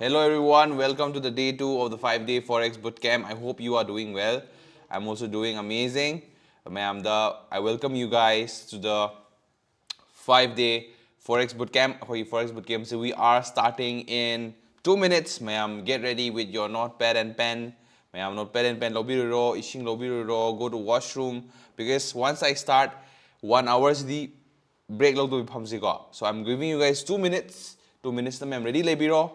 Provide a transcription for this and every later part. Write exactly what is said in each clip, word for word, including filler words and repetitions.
Hello everyone, welcome to the day two of the five day Forex Bootcamp. I hope you are doing well. I'm also doing amazing. ꯃꯌꯥꯝꯗ, I welcome you guys to the five day Forex Bootcamp. ꯑꯩꯈꯣꯏꯒꯤ Forex Bootcamp ꯁꯤ we are starting in two minutes. ꯃꯌꯥꯝ, get ready with your notepad and pen. ꯃꯌꯥꯝ, notepad and pen ꯂꯧꯕꯤꯔꯨꯔꯣ, ꯏꯁꯤꯡ ꯂꯧꯕꯤꯔꯨꯔꯣ, go to washroom, because once I start, one hour CD break ꯂꯧꯗꯕꯤ ꯐꯝꯁꯤꯀꯣ. So I'm giving you guys two minutes. Two minutes ꯇ ꯃꯌꯥꯝ ready ꯂꯩꯕꯤꯔꯣ.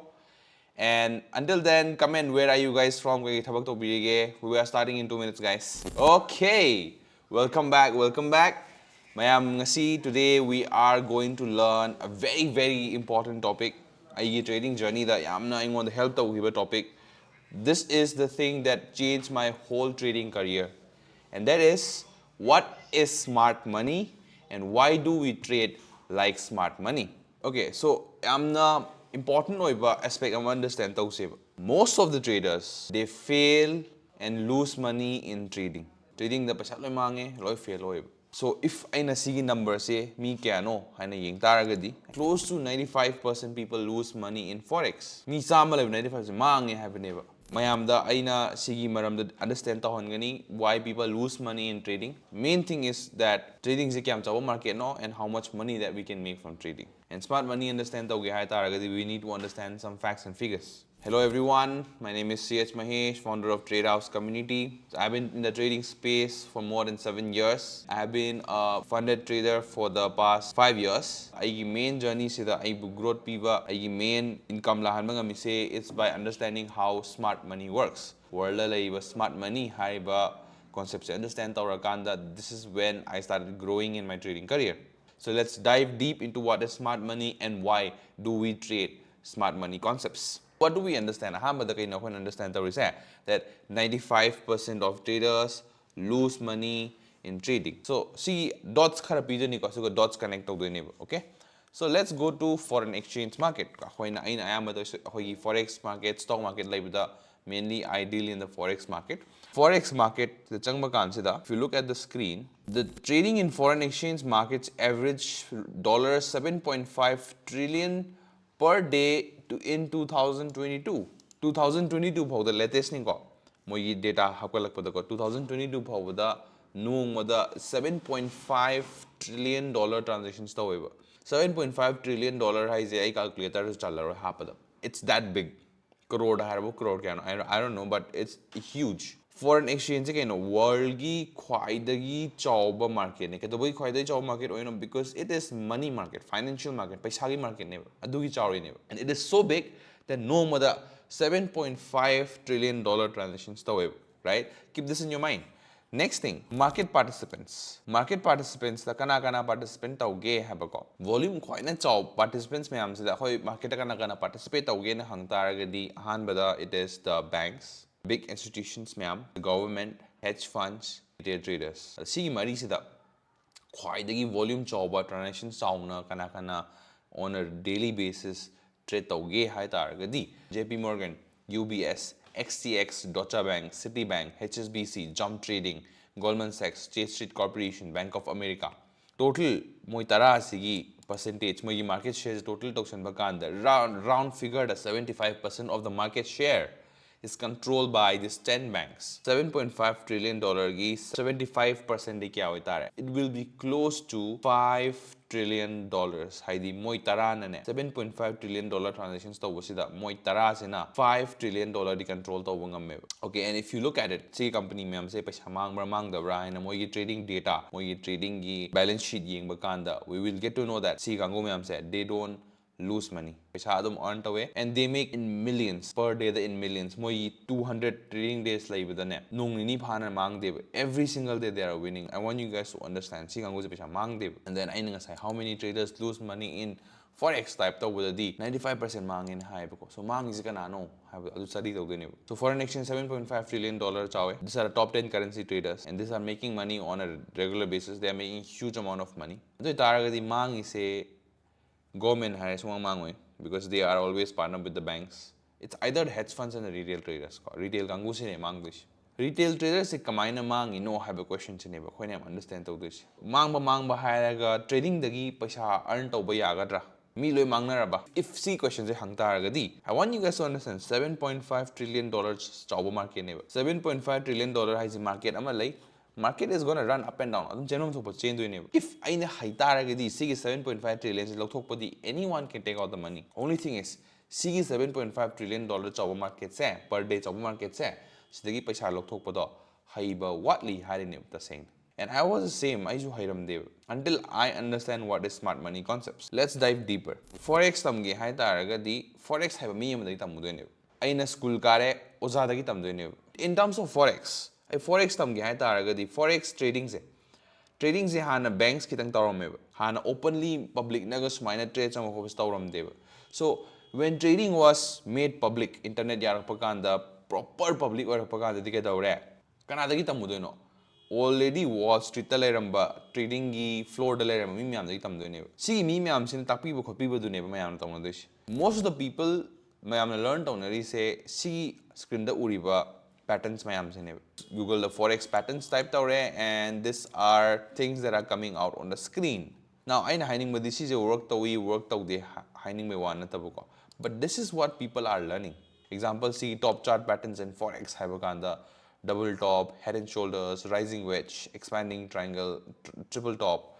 And until then, comment, where are you guys from? ꯀꯩ ꯊꯕꯛ ꯇꯧꯕꯤꯔꯤꯒꯦ? We are starting in two minutes, guys. Okay. Welcome back, welcome back. ꯃꯌꯥꯝ, ꯉꯁꯤ, today we are going to learn a very, very important topic. ꯑꯩꯒꯤ trading journey ꯗ ꯌꯥꯝꯅ ꯑꯩꯉꯣꯟꯗ help ꯇꯧꯈꯤꯕ topic. This is the thing that changed my whole trading career. And that is, what is smart money and why do we trade like smart money? Okay, so ꯌꯥꯝꯅ important ꯑꯣꯏꯕ aspect ꯑꯃ understand ꯇꯧꯁꯦꯕ. Most of the traders, they fail and lose money in trading. Trading ꯗ ꯄꯩꯁꯥ ꯂꯣꯏ ꯃꯥꯡꯉꯦ, ꯂꯣꯏ fail ꯑꯣꯏꯕ. So if ꯑꯩꯅ ꯁꯤꯒꯤ number ꯁꯦ ꯃꯤ ꯀꯌꯥꯅꯣ ꯍꯥꯏꯅ ꯌꯦꯡ ꯇꯥꯔꯒꯗꯤ, close to ninety five percent people lose money in forex. ꯃꯤ ꯆꯥꯝꯃ ꯂꯩꯕ ninety five ꯁꯦ ꯃꯥꯡꯉꯦ ꯍꯥꯏꯕꯅꯦꯕ. ꯃꯌꯥꯝꯗ ꯑꯩꯅ ꯁꯤꯒꯤ ꯃꯔꯝꯗ understand ꯇꯧꯍꯟꯒꯅꯤ, why people lose money in trading. Main thing is that trading ꯁꯦ ꯀꯌꯥꯝ ꯆꯥꯎꯕ market no and how much money that we can make from trading. And smart money understand ꯇꯧꯒꯦ ꯍꯥꯏ ꯇꯥꯔꯒꯗꯤ, we need to understand some facts and figures. Hello everyone, my name is C H Mahesh, founder of Trade House Community. I've been in the trading space for more than seven years. I have been a funded trader for the past five years. ꯑꯩꯒꯤ main journey ꯁꯤꯗ ꯑꯩꯕꯨ growth ꯄꯤꯕ, ꯑꯩꯒꯤ main income ꯂꯥꯛꯍꯟꯕ ꯉꯝꯃꯤꯁꯦ, it's by understanding how smart money works. World ꯗ ꯂꯩꯔꯤꯕ smart money ꯍꯥꯏꯔꯤꯕ concept ꯁꯦ understand ꯇꯧꯔꯀꯥꯟꯗ, this is when I started growing in my trading career. So let's dive deep into what is smart money and why do we trade smart money concepts. What do we understand? ꯑꯍꯥꯟꯕꯗ ꯀꯩꯅꯣ ꯑꯩꯈꯣꯏꯅ understand ꯇꯧꯔꯤꯁꯦ? That ninety five percent of traders lose money in trading. So ꯁꯤ dots ꯈꯔ ꯄꯤꯗꯣꯏꯅꯤꯀꯣ, ꯑꯗꯨꯒ dots connect ꯇꯧꯗꯣꯏꯅꯦꯕ, okay? So let's go to foreign exchange market. ꯑꯩꯈꯣꯏꯅ, ꯑꯩꯅ ꯑꯌꯥꯝꯕꯗ ꯑꯩꯈꯣꯏꯒꯤ forex market, stock market ꯂꯩꯕꯗ, mainly I deal in the forex market. Forex market ꯗ ꯆꯪꯕ ꯀꯥꯟꯁꯤꯗ, if you look at the screen, the trading in foreign exchange markets average dollar seven point five trillion per day to in two thousand twenty-two, two thousand twenty-two ꯐꯥꯎꯗ latest ꯅꯤꯀꯣ, ꯃꯣꯏꯒꯤ data ꯍꯥꯞꯀꯠꯂꯛꯄꯗꯀꯣ, two thousand twenty-two ꯐꯥꯎꯕꯗ ꯅꯣꯡꯃꯗ seven point five trillion dollar transactions ꯇꯧꯋꯦꯕ. Seven point five trillion dollar ꯍꯥꯏꯁꯦ ꯑꯩ calculator ꯆꯜꯂꯔꯣꯏ ꯍꯥꯞꯄꯗ, it's that big. Crore ꯗ ꯍꯥꯏꯔꯕ, crore ꯀꯌꯥꯅꯣ, I, I don't know, but it's huge. Foreign exchange ꯁꯦ ꯀꯩꯅꯣ, world ꯒꯤ ꯈ꯭ꯋꯥꯏꯗꯒꯤ ꯆꯥꯎꯕ market ꯅꯦ꯫ ꯀꯩꯗꯧꯕꯒꯤ ꯈ꯭ꯋꯥꯏꯗꯒꯤ ꯆꯥꯎꯕ market ꯑꯣꯏꯅꯣ? Because it is money market, financial market, ꯄꯩꯁꯥꯒꯤ market ꯅꯦꯕ, ꯑꯗꯨꯒꯤ ꯆꯥꯎꯔꯤꯅꯦꯕ. And it is so big that ꯅꯣꯡꯃꯗ seven point five trillion dollar transactions ꯇꯧꯋꯦꯕ, right? Keep this in your mind. Next thing, market participants. Market participants ꯇ ꯀꯅꯥ ꯀꯅꯥ participant ꯇꯧꯒꯦ ꯍꯥꯏꯕꯀꯣ, volume ꯈ꯭ꯋꯥꯏꯅ ꯆꯥꯎꯕ participants ꯃꯌꯥꯝꯁꯤꯗ ꯑꯩꯈꯣꯏ market ꯇ ꯀꯅꯥ ꯀꯅꯥ participate ꯇꯧꯒꯦꯅ ꯍꯪ ꯇꯥꯔꯒꯗꯤ, ꯑꯍꯥꯟꯕꯗ it is the banks, big institutions ꯃꯌꯥꯝ, government, hedge funds, retail traders. ꯁꯤꯒꯤ ꯃꯔꯤꯁꯤꯗ ꯈ꯭ꯋꯥꯏꯗꯒꯤ volume ꯆꯥꯎꯕ, transaction ꯆꯥꯎꯅ ꯀꯅꯥ ꯀꯅꯥ on a daily basis trade ꯇꯧꯒꯦ ꯍꯥꯏ ꯇꯥꯔꯒꯗꯤ, J P Morgan, U B S, X T X, Deutsche Bank, Citibank, H S B C, Jump Trading, Goldman Sachs, State Street Corporation, Bank of America. Total ꯃꯣꯏ ꯇꯔꯥꯁꯤꯒꯤ percentage, ꯃꯣꯏꯒꯤ market share total ꯇꯧꯁꯟꯕ ꯀꯥꯟꯗ, round, round figure the seventy five percent of the market share is controlled by these ten banks. Seven point five trillion dollar ꯒꯤ seventy five percent ꯗꯤ ꯀꯌꯥ ꯑꯣꯏꯇꯥꯔꯦ? It will be close to five trillion dollars. ꯍꯥꯏꯗꯤ ꯃꯣꯏ ꯇꯔꯥꯅꯅꯦ, seven point five trillion dollar transactions ꯇꯧꯕꯁꯤꯗ ꯃꯣꯏ ꯇꯔꯥꯁꯤꯅ five trillion dollar ꯗꯤ control ꯇꯧꯕ ꯉꯝꯃꯦꯕ. Okay, and if you look at it, ꯁꯤꯒꯤ company ꯃꯌꯥꯝꯁꯦ ꯄꯩꯁꯥ ꯃꯥꯡꯕ꯭ꯔꯥ ꯃꯥꯡꯗꯕ꯭ꯔꯥ ꯍꯥꯏꯅ ꯃꯣꯏꯒꯤ trading data, ꯃꯣꯏꯒꯤ trading ꯒꯤ balance sheet ꯌꯦꯡꯕ ꯀꯥꯟꯗ, we will get to know that ꯁꯤ ꯀꯥꯡꯕꯨ ꯃꯌꯥꯝꯁꯦ, they don't lose money. ꯄꯩꯁꯥ ꯑꯗꯨꯝ earn ꯇꯧꯋꯦ, and they make in millions, per day the in millions. ꯃꯣꯏꯒꯤ two hundred trading days ꯂꯩꯕꯗꯅꯦ, ꯅꯣꯡ ꯅꯤꯅꯤ ꯐꯥꯅ ꯃꯥꯡꯗꯦꯕ. Every single day they are winning. I want you guys to understand. ꯁꯤ ꯀꯥꯡꯕꯨꯁꯦ ꯄꯩꯁꯥ ꯃꯥꯡꯗꯦꯕ. And then ꯑꯩꯅ ꯉꯁꯥꯏ how many traders lose money in forex type ꯇꯧꯕꯗꯗꯤ ninety five percent ꯃꯥꯡꯉꯦꯅ ꯍꯥꯏꯌꯦꯕꯀꯣ. So ꯃꯥꯡꯉꯤꯁꯦ ꯀꯅꯥꯅꯣ ꯍꯥꯏꯕꯗꯣ ꯑꯗꯨ study ꯇꯧꯗꯣꯏꯅꯦꯕ. So foreign exchange seven point five trillion dollar ꯆꯥꯎꯋꯦ. These are top ten currency traders and these are making money on a regular basis. They are making huge amount of money. ꯑꯗꯨ ꯑꯣꯏꯇꯥꯔꯒꯗꯤ ꯃꯥꯡꯉꯤꯁꯦ government ꯍꯥꯏꯔꯦ ꯁꯨꯡꯃꯥꯡ ꯃꯥꯡꯉꯣꯏ, because they are always partnered with the banks. It's either hedge funds and the retail traders ꯀꯣ, retail ꯀꯥꯡꯕꯨꯁꯤꯅꯦ ꯃꯥꯡꯗꯣꯏꯁꯦ. Retail traders ꯁꯦ ꯀꯃꯥꯏꯅ ꯃꯥꯡꯉꯤꯅꯣ ꯍꯥꯏꯕ question ꯁꯤꯅꯦꯕ ꯑꯩꯈꯣꯏꯅ ꯌꯥꯝ understand ꯇꯧꯗꯣꯏꯁꯦ. ꯃꯥꯡꯕ ꯃꯥꯡꯕ ꯍꯥꯏꯔꯒ trading ꯗꯒꯤ ꯄꯩꯁꯥ earn ꯇꯧꯕ ꯌꯥꯒꯗ꯭ꯔꯥ? ꯃꯤ ꯂꯣꯏ ꯃꯥꯡꯅꯔꯕ? If ꯁꯤ question ꯁꯦ ꯍꯪ ꯇꯥꯔꯒꯗꯤ, I want you guys to understand, seven point five trillion dollars ꯆꯥꯎꯕ market ꯅꯦꯕ. Seven point five trillion dollar ꯍꯥꯏꯁꯦ market ꯑꯃ ꯂꯩ, market is gonna run up and down, ꯑꯗꯨꯝ ꯆꯦꯟꯐꯝ ꯊꯣꯛꯄ ꯆꯦꯟꯗꯣꯏꯅꯦꯕ. If ꯑꯩꯅ ꯍꯩ ꯇꯥꯔꯒꯗꯤ ꯁꯤꯒꯤ seven point five trillion say ꯂꯧꯊꯣꯛꯄꯗꯤ, anyone can take out the money. Only thing is, ꯁꯤꯒꯤ seven point five trillion dollar ꯆꯥꯎꯕ market ꯁꯦ, per day ꯆꯥꯎꯕ market ꯁꯦ, ꯁꯤꯗꯒꯤ ꯄꯩꯁꯥ ꯂꯧꯊꯣꯛꯄꯗꯣ ꯍꯩꯕ ꯋꯥꯠꯂꯤ ꯍꯥꯏꯔꯤꯅꯦꯕ ꯇꯁꯦꯡꯅ. And I was the same, ꯑꯩꯁꯨ ꯍꯩꯔꯝꯗꯦꯕ, until I understand what is smart money concepts. Let's dive deeper. Forex ꯇꯝꯒꯦ ꯍꯥꯏ ꯇꯥꯔꯒꯗꯤ, forex ꯍꯥꯏꯕ ꯃꯤ ꯑꯃꯗꯒꯤ ꯇꯝꯃꯨꯗꯣꯏꯅꯦꯕ. ꯑꯩꯅ school ꯀꯥꯔꯦ, ꯑꯣꯖꯥꯗꯒꯤ ꯇꯝꯗꯣꯏꯅꯦꯕ. In terms of forex, ꯑꯩ forex ꯇꯝꯒꯦ ꯍꯥꯏ ꯇꯥꯔꯒꯗꯤ, forex trading ꯁꯦ, trading ꯁꯦ ꯍꯥꯟꯅ banks ꯈꯤꯇꯪ ꯇꯧꯔꯝꯃꯦꯕ. ꯍꯥꯟꯅ openly public ꯅꯒ ꯁꯨꯃꯥꯏꯅ trade ꯆꯪꯕ ꯈꯣꯠꯄꯁꯦ ꯇꯧꯔꯝꯗꯦꯕ. So when trading was made public, internet ꯌꯥꯔꯛꯄ ꯀꯥꯟꯗ, proper public ꯑꯣꯏꯔꯛꯄ ꯀꯥꯟꯗꯗꯤ ꯀꯩꯗꯧꯔꯦ? ꯀꯅꯥꯗꯒꯤ ꯇꯝꯃꯨꯗꯣꯏꯅꯣ? Already Wall Street ꯇ ꯂꯩꯔꯝꯕ, trading ꯒꯤ floor ꯗ ꯂꯩꯔꯝꯕ ꯃꯤ ꯃꯌꯥꯝꯗꯒꯤ ꯇꯝꯗꯣꯏꯅꯦꯕ. ꯁꯤꯒꯤ ꯃꯤ ꯃꯌꯥꯝꯁꯤꯅ ꯇꯥꯛꯄꯤꯕ ꯈꯣꯠꯄꯤꯕꯗꯨꯅꯦꯕ ꯃꯌꯥꯝꯅ ꯇꯧꯅꯗꯣꯏꯁꯦ. Most of the people, ꯃꯌꯥꯝꯅ learn ꯇꯧꯅꯔꯤꯁꯦ ꯁꯤ screen ꯗ ꯎꯔꯤꯕ patterns ꯃꯌꯥꯝꯁꯤꯅꯦꯕ. Google ꯗ forex patterns type ꯇꯧꯔꯦ, and these are things that are coming out on the screen. Now, ꯑꯩꯅ ꯍꯥꯏꯅꯤꯡꯕꯗꯤ ꯁꯤꯁꯦ work ꯇꯧꯏ, work ꯇꯧꯗꯦ ꯍꯥ-, ꯍꯥꯏꯅꯤꯡꯕꯩ ꯋꯥ ꯅꯠꯇꯕꯀꯣ, but this is what people are learning. Example, ꯁꯤ top chart patterns in forex ꯍꯥꯏꯕ ꯀꯥꯟꯗ, double top, head and shoulders, rising wedge, expanding triangle, tr- triple top,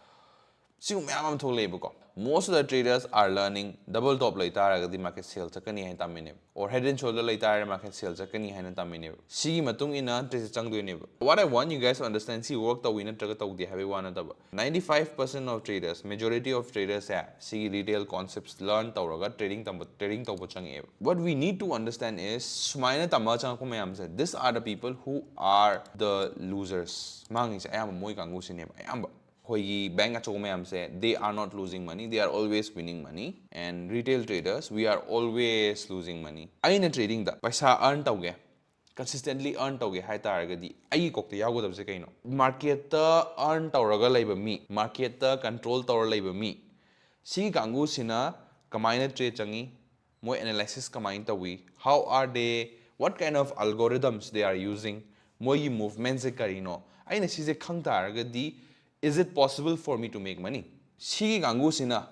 ꯁꯤꯒꯨꯝꯕ ꯃꯌꯥꯝ ꯑꯃ ꯊꯣꯛꯂꯛꯑꯦꯕꯀꯣ. Most of the traders are learning double top ꯂꯩ ꯇꯥꯔꯒꯗꯤ market sell ꯆꯠꯀꯅꯤ ꯍꯥꯏꯅ ꯇꯝꯃꯤꯅꯦꯕ, or head and shoulder ꯂꯩ ꯇꯥꯔꯒꯗꯤ market sell ꯆꯠꯀꯅꯤ ꯍꯥꯏꯅ ꯇꯝꯃꯤꯅꯦꯕ. ꯁꯤꯒꯤ ꯃꯇꯨꯡ ꯏꯟꯅ trade say ꯆꯪꯗꯣꯏꯅꯦꯕ. What I want you guys to understand, ꯁꯤ work ꯇꯧꯏ ꯅꯠꯇ꯭ꯔꯒ ꯇꯧꯗꯦ ꯍꯥꯏꯕꯒꯤ ꯋꯥ ꯅꯠꯇꯕ, ninety five percent of traders, majority of traders ꯁꯦ ꯁꯤꯒꯤ retail concepts learn ꯇꯧꯔꯒ trading ꯇꯝꯕ, trading ꯇꯧꯕ ꯆꯪꯉꯛꯑꯦꯕ. What we need to understand is, ꯁꯨꯃꯥꯏꯅ ꯇꯝꯃꯒ ꯆꯪꯉꯛꯄ ꯃꯌꯥꯝꯁꯦ, these are the people who are the losers. ꯃꯥꯡꯉꯤꯁꯦ ꯑꯌꯥꯝꯕ ꯃꯣꯏ ꯀꯥꯡꯕꯨꯁꯤꯅꯦꯕ, ꯑꯌꯥꯝꯕ꯫ ꯑꯩꯈꯣꯏꯒꯤ bank ꯑꯆꯧꯕ ꯃꯌꯥꯝꯁꯦ, they are not losing money, they are always winning money, and retail traders, we are always losing money. ꯑꯩꯅ trading ꯗ ꯄꯩꯁꯥ earn ꯇꯧꯒꯦ, consistently earn ꯇꯧꯒꯦ ꯍꯥꯏ ꯇꯥꯔꯒꯗꯤ, ꯑꯩꯒꯤ ꯀꯣꯛꯇ ꯌꯥꯎꯒꯗꯕꯁꯦ ꯀꯩꯅꯣ? Market ꯇ earn ꯇꯧꯔꯒ ꯂꯩꯕ ꯃꯤ, market ꯇ control ꯇꯧꯔ ꯂꯩꯕ ꯃꯤ, ꯁꯤꯒꯤ ꯀꯥꯡꯕꯨꯁꯤꯅ ꯀꯃꯥꯏꯅ trade ꯆꯪꯉꯤ? ꯃꯣꯏ analysis ꯀꯃꯥꯏꯅ ꯇꯧꯏ? How are they? What kind of algorithms they are using? ꯃꯣꯏꯒꯤ movement ꯁꯦ ꯀꯔꯤꯅꯣ? ꯑꯩꯅ ꯁꯤꯁꯦ ꯈꯪ ꯇꯥꯔꯒꯗꯤ, is it possible for me to make money? ꯁꯤꯒꯤ ꯀꯥꯡꯕꯨꯁꯤꯅ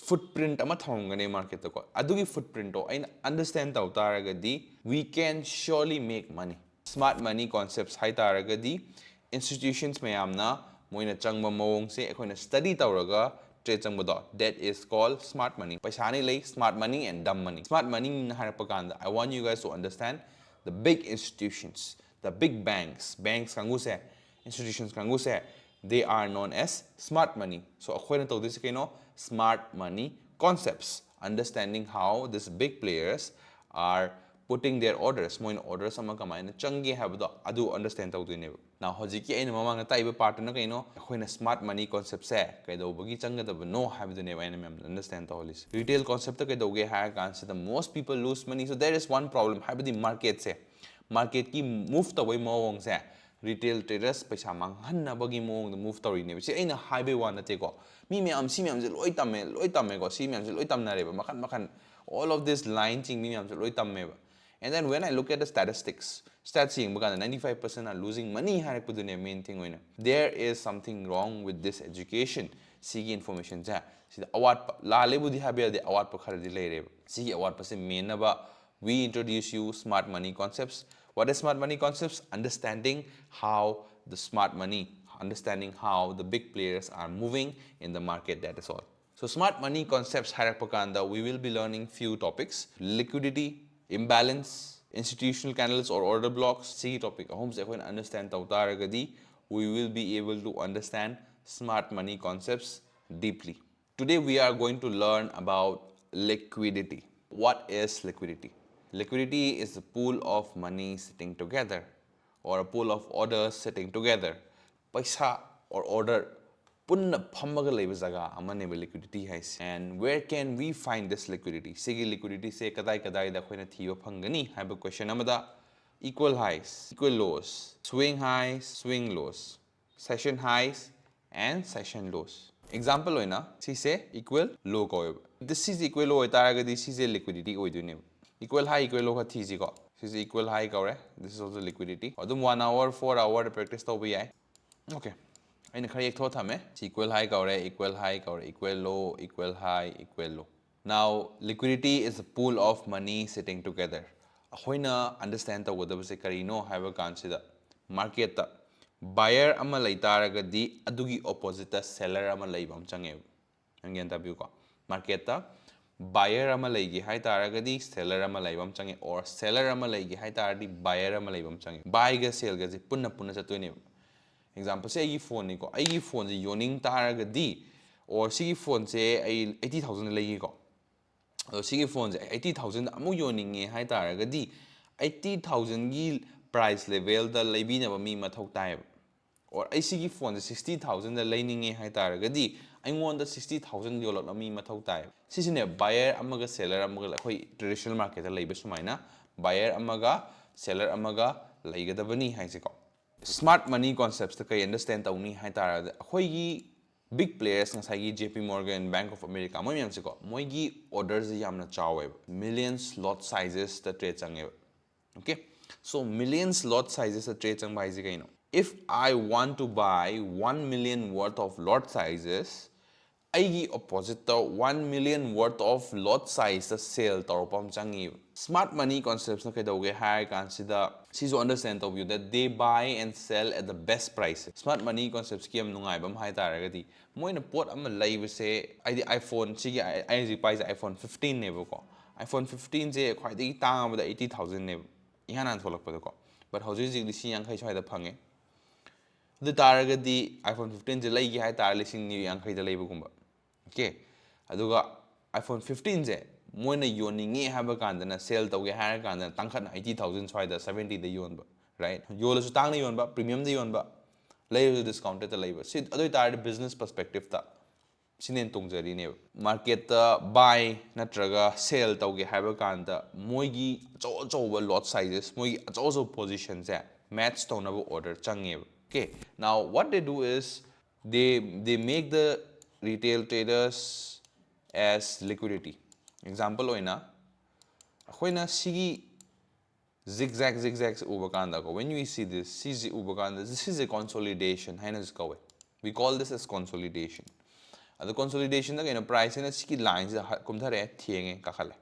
footprint ꯑꯃ ꯊꯝꯃꯝꯒꯅꯤ marketꯇꯀꯣ꯫ ꯑꯗꯨꯒꯤ footprintꯇꯣ ꯑꯩꯅ understand ꯇꯧ ꯇꯥꯔꯒꯗꯤ, we can surely make money. Smart money concepts ꯍꯥꯏ ꯇꯥꯔꯒꯗꯤ, institutions ꯃꯌꯥꯝꯅ ꯃꯣꯏꯅ ꯆꯪꯕ ꯃꯑꯣꯡꯁꯦ ꯑꯩꯈꯣꯏꯅ study ꯇꯧꯔꯒ trade ꯆꯪꯕꯗꯣ, that is called smart money. ꯄꯩꯁꯥ ꯑꯅꯤ ꯂꯩ, smart money and dumb money. Smart money ꯍꯥꯏꯔꯛꯄ ꯀꯥꯟꯗ, I want you guys to understand the big institutions, the big banks, banks ꯀꯥꯡꯕꯨꯁꯦ, institutions ꯀꯥꯡꯕꯨꯁꯦ, they are known as smart money. So ꯑꯩꯈꯣꯏꯅ ꯇꯧꯗꯣꯏꯁꯦ ꯀꯩꯅꯣ? Smart money concepts, understanding how these big players are putting their orders, ꯃꯣꯏꯅ orders ꯑꯃ ꯀꯃꯥꯏꯅ ꯆꯪꯒꯦ ꯍꯥꯏꯕꯗꯣ, ꯑꯗꯨ understand ꯇꯧꯗꯣꯏꯅꯦꯕ꯫ Now, ꯍꯧꯖꯤꯛꯀꯤ ꯑꯩꯅ ꯃꯃꯥꯡꯗ ꯇꯥꯛꯏꯕ partꯇꯨꯅ ꯀꯩꯅꯣ? ꯑꯩꯈꯣꯏꯅ smart money conceptꯁꯦ ꯀꯩꯗꯧꯕꯒꯤ ꯆꯪꯒꯗꯕꯅꯣ ꯍꯥꯏꯕꯗꯨꯅꯦꯕ ꯑꯩꯅ ꯃꯌꯥꯝꯗ understand ꯇꯧꯍꯜꯂꯤꯁꯦ꯫ Retail conceptꯇ ꯀꯩꯗꯧꯒꯦ ꯍꯥꯏꯔ ꯀꯥꯟꯁꯤꯗ, most people lose money, so there is one problem. ꯍꯥꯏꯕꯗꯤ marketꯁꯦ, marketꯀꯤ move ꯇꯧꯕꯒꯤ ꯃꯑꯣꯡꯁꯦ, retail traders ꯄꯩꯁꯥ ꯃꯥꯡꯍꯟꯅꯕꯒꯤ ꯃꯑꯣꯡꯗ move ꯇꯧꯔꯤꯅꯦꯕ꯫ ꯁꯤ ꯑꯩꯅ ꯍꯥꯏꯕꯩ ꯋꯥ ꯅꯠꯇꯦꯀꯣ꯫ ꯃꯤ ꯃꯌꯥꯝ, ꯁꯤ ꯃꯌꯥꯝꯁꯦ ꯂꯣꯏ ꯇꯝꯃꯦ, ꯂꯣꯏ ꯇꯝꯃꯦꯀꯣ꯫ ꯁꯤ ꯃꯌꯥꯝꯁꯦ ꯂꯣꯏ ꯇꯝꯅꯔꯦꯕ, ꯃꯈꯟ ꯃꯈꯟ, all of this line ꯆꯤꯡꯕꯤ ꯃꯌꯥꯝꯁꯦ ꯂꯣꯏ ꯇꯝꯃꯦꯕ꯫ And then when I look at the statistics, stats ꯌꯦꯡꯕ ꯀꯥꯟꯗ ninety five percent are losing money ꯍꯥꯏꯔꯛꯄꯗꯨꯅꯦ main thing ꯑꯣꯏꯅ꯫ There is something wrong with this education. ꯁꯤꯒꯤ informationꯁꯦ, ꯁꯤꯗ ꯑꯋꯥꯠꯄ, ꯂꯥꯜꯂꯦꯕꯨꯗꯤ ꯍꯥꯏꯕ ꯌꯥꯗꯦ, ꯑꯋꯥꯠꯄ ꯈꯔꯗꯤ ꯂꯩꯔꯦꯕ꯫ ꯁꯤꯒꯤ ꯑꯋꯥꯠꯄꯁꯦ ꯃꯦꯟꯅꯕ, we introduce you smart money concepts. What is smart money concepts? Understanding how the smart money, understanding how the big players are moving in the market, that is all. So smart money concepts ꯍꯥꯏꯔꯛꯄ ꯀꯥꯟꯗ, we will be learning few topics: liquidity, imbalance, institutional candles or order blocks. ꯁꯤꯒꯤ topic ꯑꯍꯨꯝꯁꯦ ꯑꯩꯈꯣꯏꯅ understand ꯇꯧ ꯇꯥꯔꯒꯗꯤ, we will be able to understand smart money concepts deeply. Today we are going to learn about liquidity. What is liquidity? Liquidity is a pool of money sitting together, or a pool of orders sitting together. ꯄꯩꯁꯥ or order ꯄꯨꯟꯅ ꯐꯝꯃꯒ ꯂꯩꯕ ꯖꯒꯥ ꯑꯃꯅꯦꯕ liquidity ꯍꯥꯏꯁꯦ꯫ And where can we find this liquidity? ꯁꯤꯒꯤ liquidityꯁꯦ ꯀꯗꯥꯏ ꯀꯗꯥꯏꯗ ꯑꯩꯈꯣꯏꯅ ꯊꯤꯕ ꯐꯪꯒꯅꯤ ꯍꯥꯏꯕ question ꯑꯃꯗ, equal highs, equal lows, swing highs, swing lows, session highs and session lows. Example ꯑꯣꯏꯅ ꯁꯤꯁꯦ equal low ꯀꯧꯋꯦꯕ꯫ ꯑꯗ ꯁꯤꯁꯦ equal low ꯑꯣꯏꯇꯥꯔꯒꯗꯤ ꯁꯤꯁꯦ liquidity ꯑꯣꯏꯗꯣꯏꯅꯦꯕ꯫ Equal high, equal low ꯈꯔ ꯊꯤꯁꯤꯀꯣ꯫ ꯁꯤꯁꯦ equal high ꯀꯧꯔꯦ꯫ This is also liquidity. ꯑꯗꯨꯝ one hour, four hour practice ꯇꯧꯕ ꯌꯥꯏ꯫ Okay. ꯑꯩꯅ ꯈꯔ ꯌꯦꯛꯊꯣꯛꯑ ꯊꯝꯃꯦ꯫ Equal high ꯀꯧꯔꯦ, equal high ꯀꯧꯔꯦ, equal low, equal high, equal low. Now liquidity is a pool of money sitting together. ꯑꯩꯈꯣꯏꯅ understand ꯇꯧꯒꯗꯕꯁꯦ ꯀꯔꯤꯅꯣ ꯍꯥꯏꯕ ꯀꯥꯟꯁꯤꯗ, marketꯇ buyer ꯑꯃ ꯂꯩ ꯇꯥꯔꯒꯗꯤ ꯑꯗꯨꯒꯤ oppositeꯇ seller ꯑꯃ ꯂꯩꯕ ꯑꯃ ꯆꯪꯉꯦꯕ꯫ ꯅꯪ ꯒ꯭ꯌꯥꯟ ꯇꯥꯕꯤꯌꯨꯀꯣ꯫ Marketꯇ buyer ꯑꯃ ꯂꯩꯒꯦ ꯍꯥꯏ ꯇꯥꯔꯒꯗꯤ seller ꯑꯃ ꯂꯩꯕ ꯑꯃ ꯆꯪꯉꯦ, or seller ꯑꯃ ꯂꯩꯒꯦ ꯍꯥꯏ ꯇꯥꯔꯗꯤ buyer ꯑꯃ ꯂꯩꯕ ꯑꯃ ꯆꯪꯉꯦ꯫ Buyꯒ sellꯒꯁꯦ ꯄꯨꯟꯅ ꯄꯨꯟꯅ ꯆꯠꯇꯣꯏꯅꯦꯕ꯫ Exampleꯁꯦ ꯑꯩꯒꯤ phoneꯅꯤꯀꯣ꯫ ꯑꯩꯒꯤ phoneꯁꯦ ꯌꯣꯟꯅꯤꯡ ꯇꯥꯔꯒꯗꯤ, or ꯁꯤꯒꯤ phoneꯁꯦ ꯑꯩ eighty thousand ꯂꯩꯒꯦꯀꯣ꯫ ꯑꯗꯣ ꯁꯤꯒꯤ phoneꯁꯦ eighty thousand ꯑꯃꯨꯛ ꯌꯣꯟꯅꯤꯡꯉꯦ ꯍꯥꯏ ꯇꯥꯔꯒꯗꯤ, eighty thousandꯒꯤ price levelꯗ ꯂꯩꯕꯤꯅꯕ ꯃꯤ ꯃꯊꯧ ꯇꯥꯏꯌꯦꯕ꯫ Or ꯑꯩ ꯁꯤꯒꯤ phoneꯁꯦ sixty thousandꯗ ꯂꯩꯅꯤꯡꯉꯦ ꯍꯥꯏ ꯇꯥꯔꯒꯗꯤ, ꯑꯩꯉꯣꯟꯗ sixty thousand ꯌꯣꯜꯂꯛꯅꯕ ꯃꯤ ꯃꯊꯧ ꯇꯥꯏꯌꯦꯕ꯫ ꯁꯤꯁꯤꯅꯦ buyer ꯑꯃꯒ seller ꯑꯃꯒ ꯑꯩꯈꯣꯏ traditional marketꯇ ꯂꯩꯕ ꯁꯨꯃꯥꯏꯅ buyer ꯑꯃꯒ seller ꯑꯃꯒ ꯂꯩꯒꯗꯕꯅꯤ ꯍꯥꯏꯁꯦꯀꯣ꯫ Smart money conceptsꯇ ꯀꯩ understand ꯇꯧꯅꯤ ꯍꯥꯏ ꯇꯥꯔꯒꯗꯤ, ꯑꯩꯈꯣꯏꯒꯤ big players, ꯉꯁꯥꯏꯒꯤ J P Morgan, Bank of America, ꯃꯣꯏ ꯃꯌꯥꯝꯁꯦꯀꯣ, ꯃꯣꯏꯒꯤ orderꯁꯦ ꯌꯥꯝꯅ ꯆꯥꯎꯋꯦꯕ, millions lot sizesꯇ trade ꯆꯪꯉꯦꯕ꯫ Okay, so millions lot sizesꯇ trade ꯆꯪꯕ ꯍꯥꯏꯁꯦ ꯀꯩꯅꯣ? If I want to buy one million worth of lot sizes, ꯑꯩꯒꯤ oppositeꯇ one million worth of lot sizeꯇ sell ꯇꯧꯔꯛꯄ ꯑꯃ ꯆꯪꯉꯤꯕ꯫ Smart money conceptsꯅ ꯀꯩꯗꯧꯒꯦ ꯍꯥꯏꯔ ꯀꯥꯟꯁꯤꯗ, ꯁꯤꯁꯨ understand ꯇꯧꯕꯤꯌꯨ, that they buy and sell at the best price꯫ Smart money conceptsꯀꯤ ꯌꯥꯝ ꯅꯨꯡꯉꯥꯏꯕ ꯑꯃ ꯍꯥꯏ ꯇꯥꯔꯒꯗꯤ, ꯃꯣꯏꯅ ꯄꯣꯠ ꯑꯃ ꯂꯩꯕꯁꯦ, ꯍꯥꯏꯗꯤ iPhone, ꯁꯤꯒꯤ ꯑꯩ ꯑꯩ ꯍꯧꯖꯤꯛ ꯄꯥꯏꯁꯦ iPhone fifteenꯅꯦꯕꯀꯣ꯫ iPhone fifteenꯁꯦ ꯈ꯭ꯋꯥꯏꯗꯒꯤ ꯇꯥꯡꯉꯕꯗ eighty thousandꯅꯦꯕ, ꯏꯍꯥꯟ ꯍꯥꯟꯅ ꯊꯣꯛꯂꯛꯄꯗꯀꯣ꯫ But ꯍꯧꯖꯤꯛ ꯍꯧꯖꯤꯛ ꯂꯤꯁꯤꯡ ꯌꯥꯡꯈꯩ ꯁ꯭ꯋꯥꯏꯗ ꯐꯪꯉꯦ꯫ ꯑꯗꯨ ꯇꯥꯔꯒꯗꯤ iPhone fifteenꯁꯦ ꯂꯩꯒꯦ ꯍꯥꯏ ꯇꯥꯔꯒꯗꯤ ꯂꯤꯁꯤꯡ ꯅꯤꯐꯨ ꯌꯥꯡꯈꯩꯗ ꯂꯩꯕꯒꯨꯝꯕ꯫ Okay, ꯑꯗꯨꯒ iPhone fifteenꯁꯦ ꯃꯣꯏꯅ ꯌꯣꯟꯅꯤꯡꯉꯦ ꯍꯥꯏꯕ ꯀꯥꯟꯗꯅ, sell ꯇꯧꯒꯦ ꯍꯥꯏꯔ ꯀꯥꯟꯗꯅ ꯇꯥꯡꯈꯠꯅ eighty thousand ꯁ꯭ꯋꯥꯏꯗ, seventyꯗ ꯌꯣꯟꯕ, right? ꯌꯣꯜꯂꯁꯨ ꯇꯥꯡꯅ ꯌꯣꯟꯕ, premiumꯗ ꯌꯣꯟꯕ, ꯂꯩꯔꯁꯨ discountedꯇ ꯂꯩꯕ꯫ ꯁꯤ ꯑꯗꯨ ꯑꯣꯏ ꯇꯥꯔꯗꯤ business perspectiveꯇ ꯁꯤꯅ ꯍꯦꯟꯅ ꯇꯣꯡꯖꯔꯤꯅꯦꯕ꯫ Marketꯇ buy ꯅꯠꯇ꯭ꯔꯒ sell ꯇꯧꯒꯦ ꯍꯥꯏꯕ ꯀꯥꯟꯗ ꯃꯣꯏꯒꯤ ꯑꯆꯧ ꯑꯆꯧꯕ lot sizes, ꯃꯣꯏꯒꯤ ꯑꯆꯧ ꯑꯆꯧꯕ positionꯁꯦ match ꯇꯧꯅꯕ order ꯆꯪꯉꯦꯕ꯫ Okay, now what they do is they they make the retail traders as liquidity. Example ꯑꯣꯏꯅ, ꯑꯩꯈꯣꯏꯅ ꯁꯤꯒꯤ zigzag zigzag ꯎꯕ ꯀꯥꯟꯗꯀꯣ, when you see this, ꯁꯤꯁꯤ ꯎꯕ ꯀꯥꯟꯗ, ꯁꯤꯁꯦ consolidation ꯍꯥꯏꯅꯁꯨ ꯀꯧꯋꯦ꯫ We call this as consolidation. ꯑꯗꯣ consolidation ꯗ ꯀꯩꯅꯣ, price ꯁꯤꯅ ꯁꯤꯒꯤ line ꯁꯤꯗ ꯍ- ꯀꯨꯝꯊꯔꯛꯑꯦ, ꯊꯦꯡꯉꯦ, ꯀꯥꯈꯠꯂꯦ꯫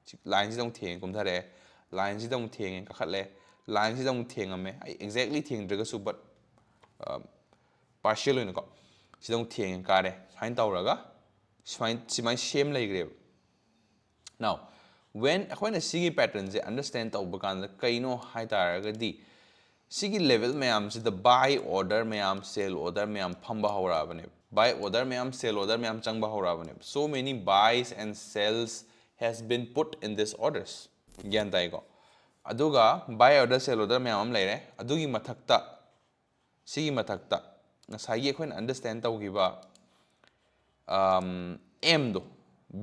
ꯁꯤ line ꯁꯤꯗ ꯑꯃꯨꯛ ꯊꯦꯡꯉꯦ, ꯀꯨꯝꯊꯔꯛꯑꯦ, line ꯁꯤꯗ ꯑꯃꯨꯛ ꯊꯦꯡꯉꯦ, ꯀꯥꯈꯠꯂꯦ, line ꯁꯤꯗ ꯑꯃꯨꯛ ꯊꯦꯡꯉꯝꯃꯦ꯫ ꯑꯩ exactly ꯊꯦꯡꯗ꯭ꯔꯒꯁꯨ, but partial ꯑꯣꯏꯅꯀꯣ, ꯁꯤꯗ ꯑꯃꯨꯛ ꯊꯦꯡꯉꯦ, ꯀꯥꯔꯦ, ꯁꯨꯃꯥꯏꯅ ꯇꯧꯔꯒ ꯁꯨꯃꯥꯏꯅ ꯁꯨꯃꯥꯏꯅ ꯁꯦꯝ ꯂꯩꯈ꯭ꯔꯦꯕ꯫ Now, when ꯑꯩꯈꯣꯏꯅ ꯁꯤꯒꯤ pattern ꯁꯦ understand ꯇꯧꯕ ꯀꯥꯟꯗ ꯀꯩꯅꯣ ꯍꯥꯏ ꯇꯥꯔꯒꯗꯤ, ꯁꯤꯒꯤ level ꯃꯌꯥꯝꯁꯤꯗ buy order ꯃꯌꯥꯝ, sell order ꯃꯌꯥꯝ ꯐꯝꯕ ꯍꯧꯔꯛꯑꯕꯅꯦꯕ꯫ Buy order ꯃꯌꯥꯝ, sell order ꯃꯌꯥꯝ ꯆꯪꯕ ꯍꯧꯔꯛꯑꯕꯅꯦꯕ꯫ So many buys and sells has been put in this orders. ꯒ꯭ꯌꯥꯟ ꯇꯥꯏꯀꯣ? ꯑꯗꯨꯒ buy order, sell order ꯃꯌꯥꯝ ꯑꯃ ꯂꯩꯔꯦ꯫ ꯑꯗꯨꯒꯤ ꯃꯊꯛꯇ, ꯁꯤꯒꯤ ꯃꯊꯛꯇ ꯉꯁꯥꯏꯒꯤ ꯑꯩꯈꯣꯏꯅ understand ꯇꯧꯈꯤꯕ M ꯗꯣ,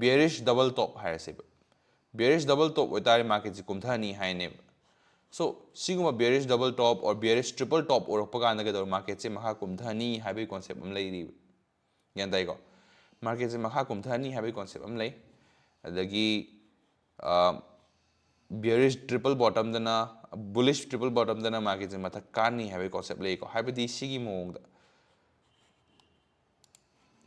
bearish double top ꯍꯥꯏꯔꯁꯦꯕ꯫ Bearish double top ꯑꯣꯏꯇꯥꯔꯗꯤ market ꯁꯦ ꯀꯨꯝꯊꯅꯤ ꯍꯥꯏꯅꯦꯕ꯫ So ꯁꯤꯒꯨꯝꯕ bearish double top or bearish triple top ꯑꯣꯏꯔꯛꯄ ꯀꯥꯟꯗ ꯀꯩꯗꯧꯔꯦ? Market ꯁꯦ ꯃꯈꯥ ꯀꯨꯝꯊꯅꯤ ꯍꯥꯏꯕꯒꯤ concept ꯑꯃ ꯂꯩꯔꯤꯕ꯫ ꯒ꯭ꯌꯥꯟ ꯇꯥꯏꯀꯣ? Market ꯁꯦ ꯃꯈꯥ ꯀꯨꯝꯊꯅꯤ ꯍꯥꯏꯕꯒꯤ concept ꯑꯃ ꯂꯩ꯫ ꯑꯗꯒꯤ bearish triple bottom ꯗꯅ, bullish triple bottom ꯗꯅ market ꯁꯦ ꯃꯊꯛ ꯀꯥꯅꯤ ꯍꯥꯏꯕꯒꯤ concept ꯂꯩꯀꯣ꯫ ꯍꯥꯏꯕꯗꯤ ꯁꯤꯒꯤ ꯃꯑꯣꯡꯗ,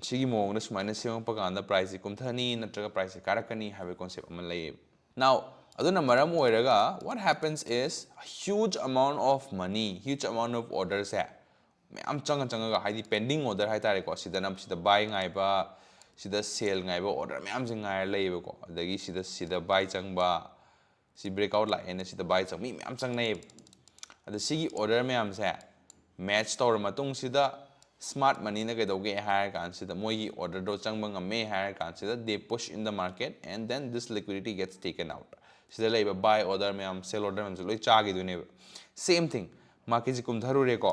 ꯁꯤꯒꯤ ꯃꯑꯣꯡꯗ ꯁꯨꯃꯥꯏꯅ ꯁꯦꯝꯃꯛꯄ ꯀꯥꯟꯗ price ꯁꯦ ꯀꯨꯝꯊꯅꯤ ꯅꯠꯇ꯭ꯔꯒ price ꯁꯦ ꯀꯥꯔꯛꯀꯅꯤ ꯍꯥꯏꯕꯒꯤ concept ꯑꯃ ꯂꯩꯌꯦꯕ꯫ Now, ꯑꯗꯨꯅ ꯃꯔꯝ ꯑꯣꯏꯔꯒ what happens is a huge amount of money, huge amount of order ꯁꯦ ꯃꯌꯥꯝ ꯆꯪꯉ ꯆꯪꯉꯒ, ꯍꯥꯏꯗꯤ pending order ꯍꯥꯏꯇꯥꯔꯦꯀꯣ, ꯁꯤꯗꯅ ꯁꯤꯗ buy ꯉꯥꯏꯕ, ꯁꯤꯗ sell ꯉꯥꯏꯕ order ꯃꯌꯥꯝꯁꯦ ꯉꯥꯏꯔ ꯂꯩꯌꯦꯕꯀꯣ꯫ ꯑꯗꯒꯤ ꯁꯤꯗ ꯁꯤꯗ buy ꯆꯪꯕ, ꯁꯤ breakout ꯂꯥꯛꯑꯦꯅ ꯁꯤꯗ buy ꯆꯪ ꯃꯤ ꯃꯌꯥꯝ ꯆꯪꯅꯩꯌꯦꯕ꯫ ꯑꯗ ꯁꯤꯒꯤ order ꯃꯌꯥꯝꯁꯦ match ꯇꯧꯔ ꯃꯇꯨꯡꯁꯤꯗ smart money ꯅ ꯀꯩꯗꯧꯒꯦ ꯍꯥꯏꯔ ꯀꯥꯟꯁꯤꯗ, ꯃꯣꯏꯒꯤ order ꯗꯣ ꯆꯪꯕ ꯉꯝꯃꯦ ꯍꯥꯏꯔ ꯀꯥꯟꯁꯤꯗ, they push in the market and then this liquidity gets taken out. ꯁꯤꯗ ꯂꯩꯕ buy order ꯃꯌꯥꯝ, sell order ꯃꯌꯥꯝꯁꯦ ꯂꯣꯏ ꯆꯥꯈꯤꯗꯣꯏꯅꯦꯕ꯫ Same thing, market ꯁꯤ ꯀꯨꯝꯊꯔꯨꯔꯦꯀꯣ,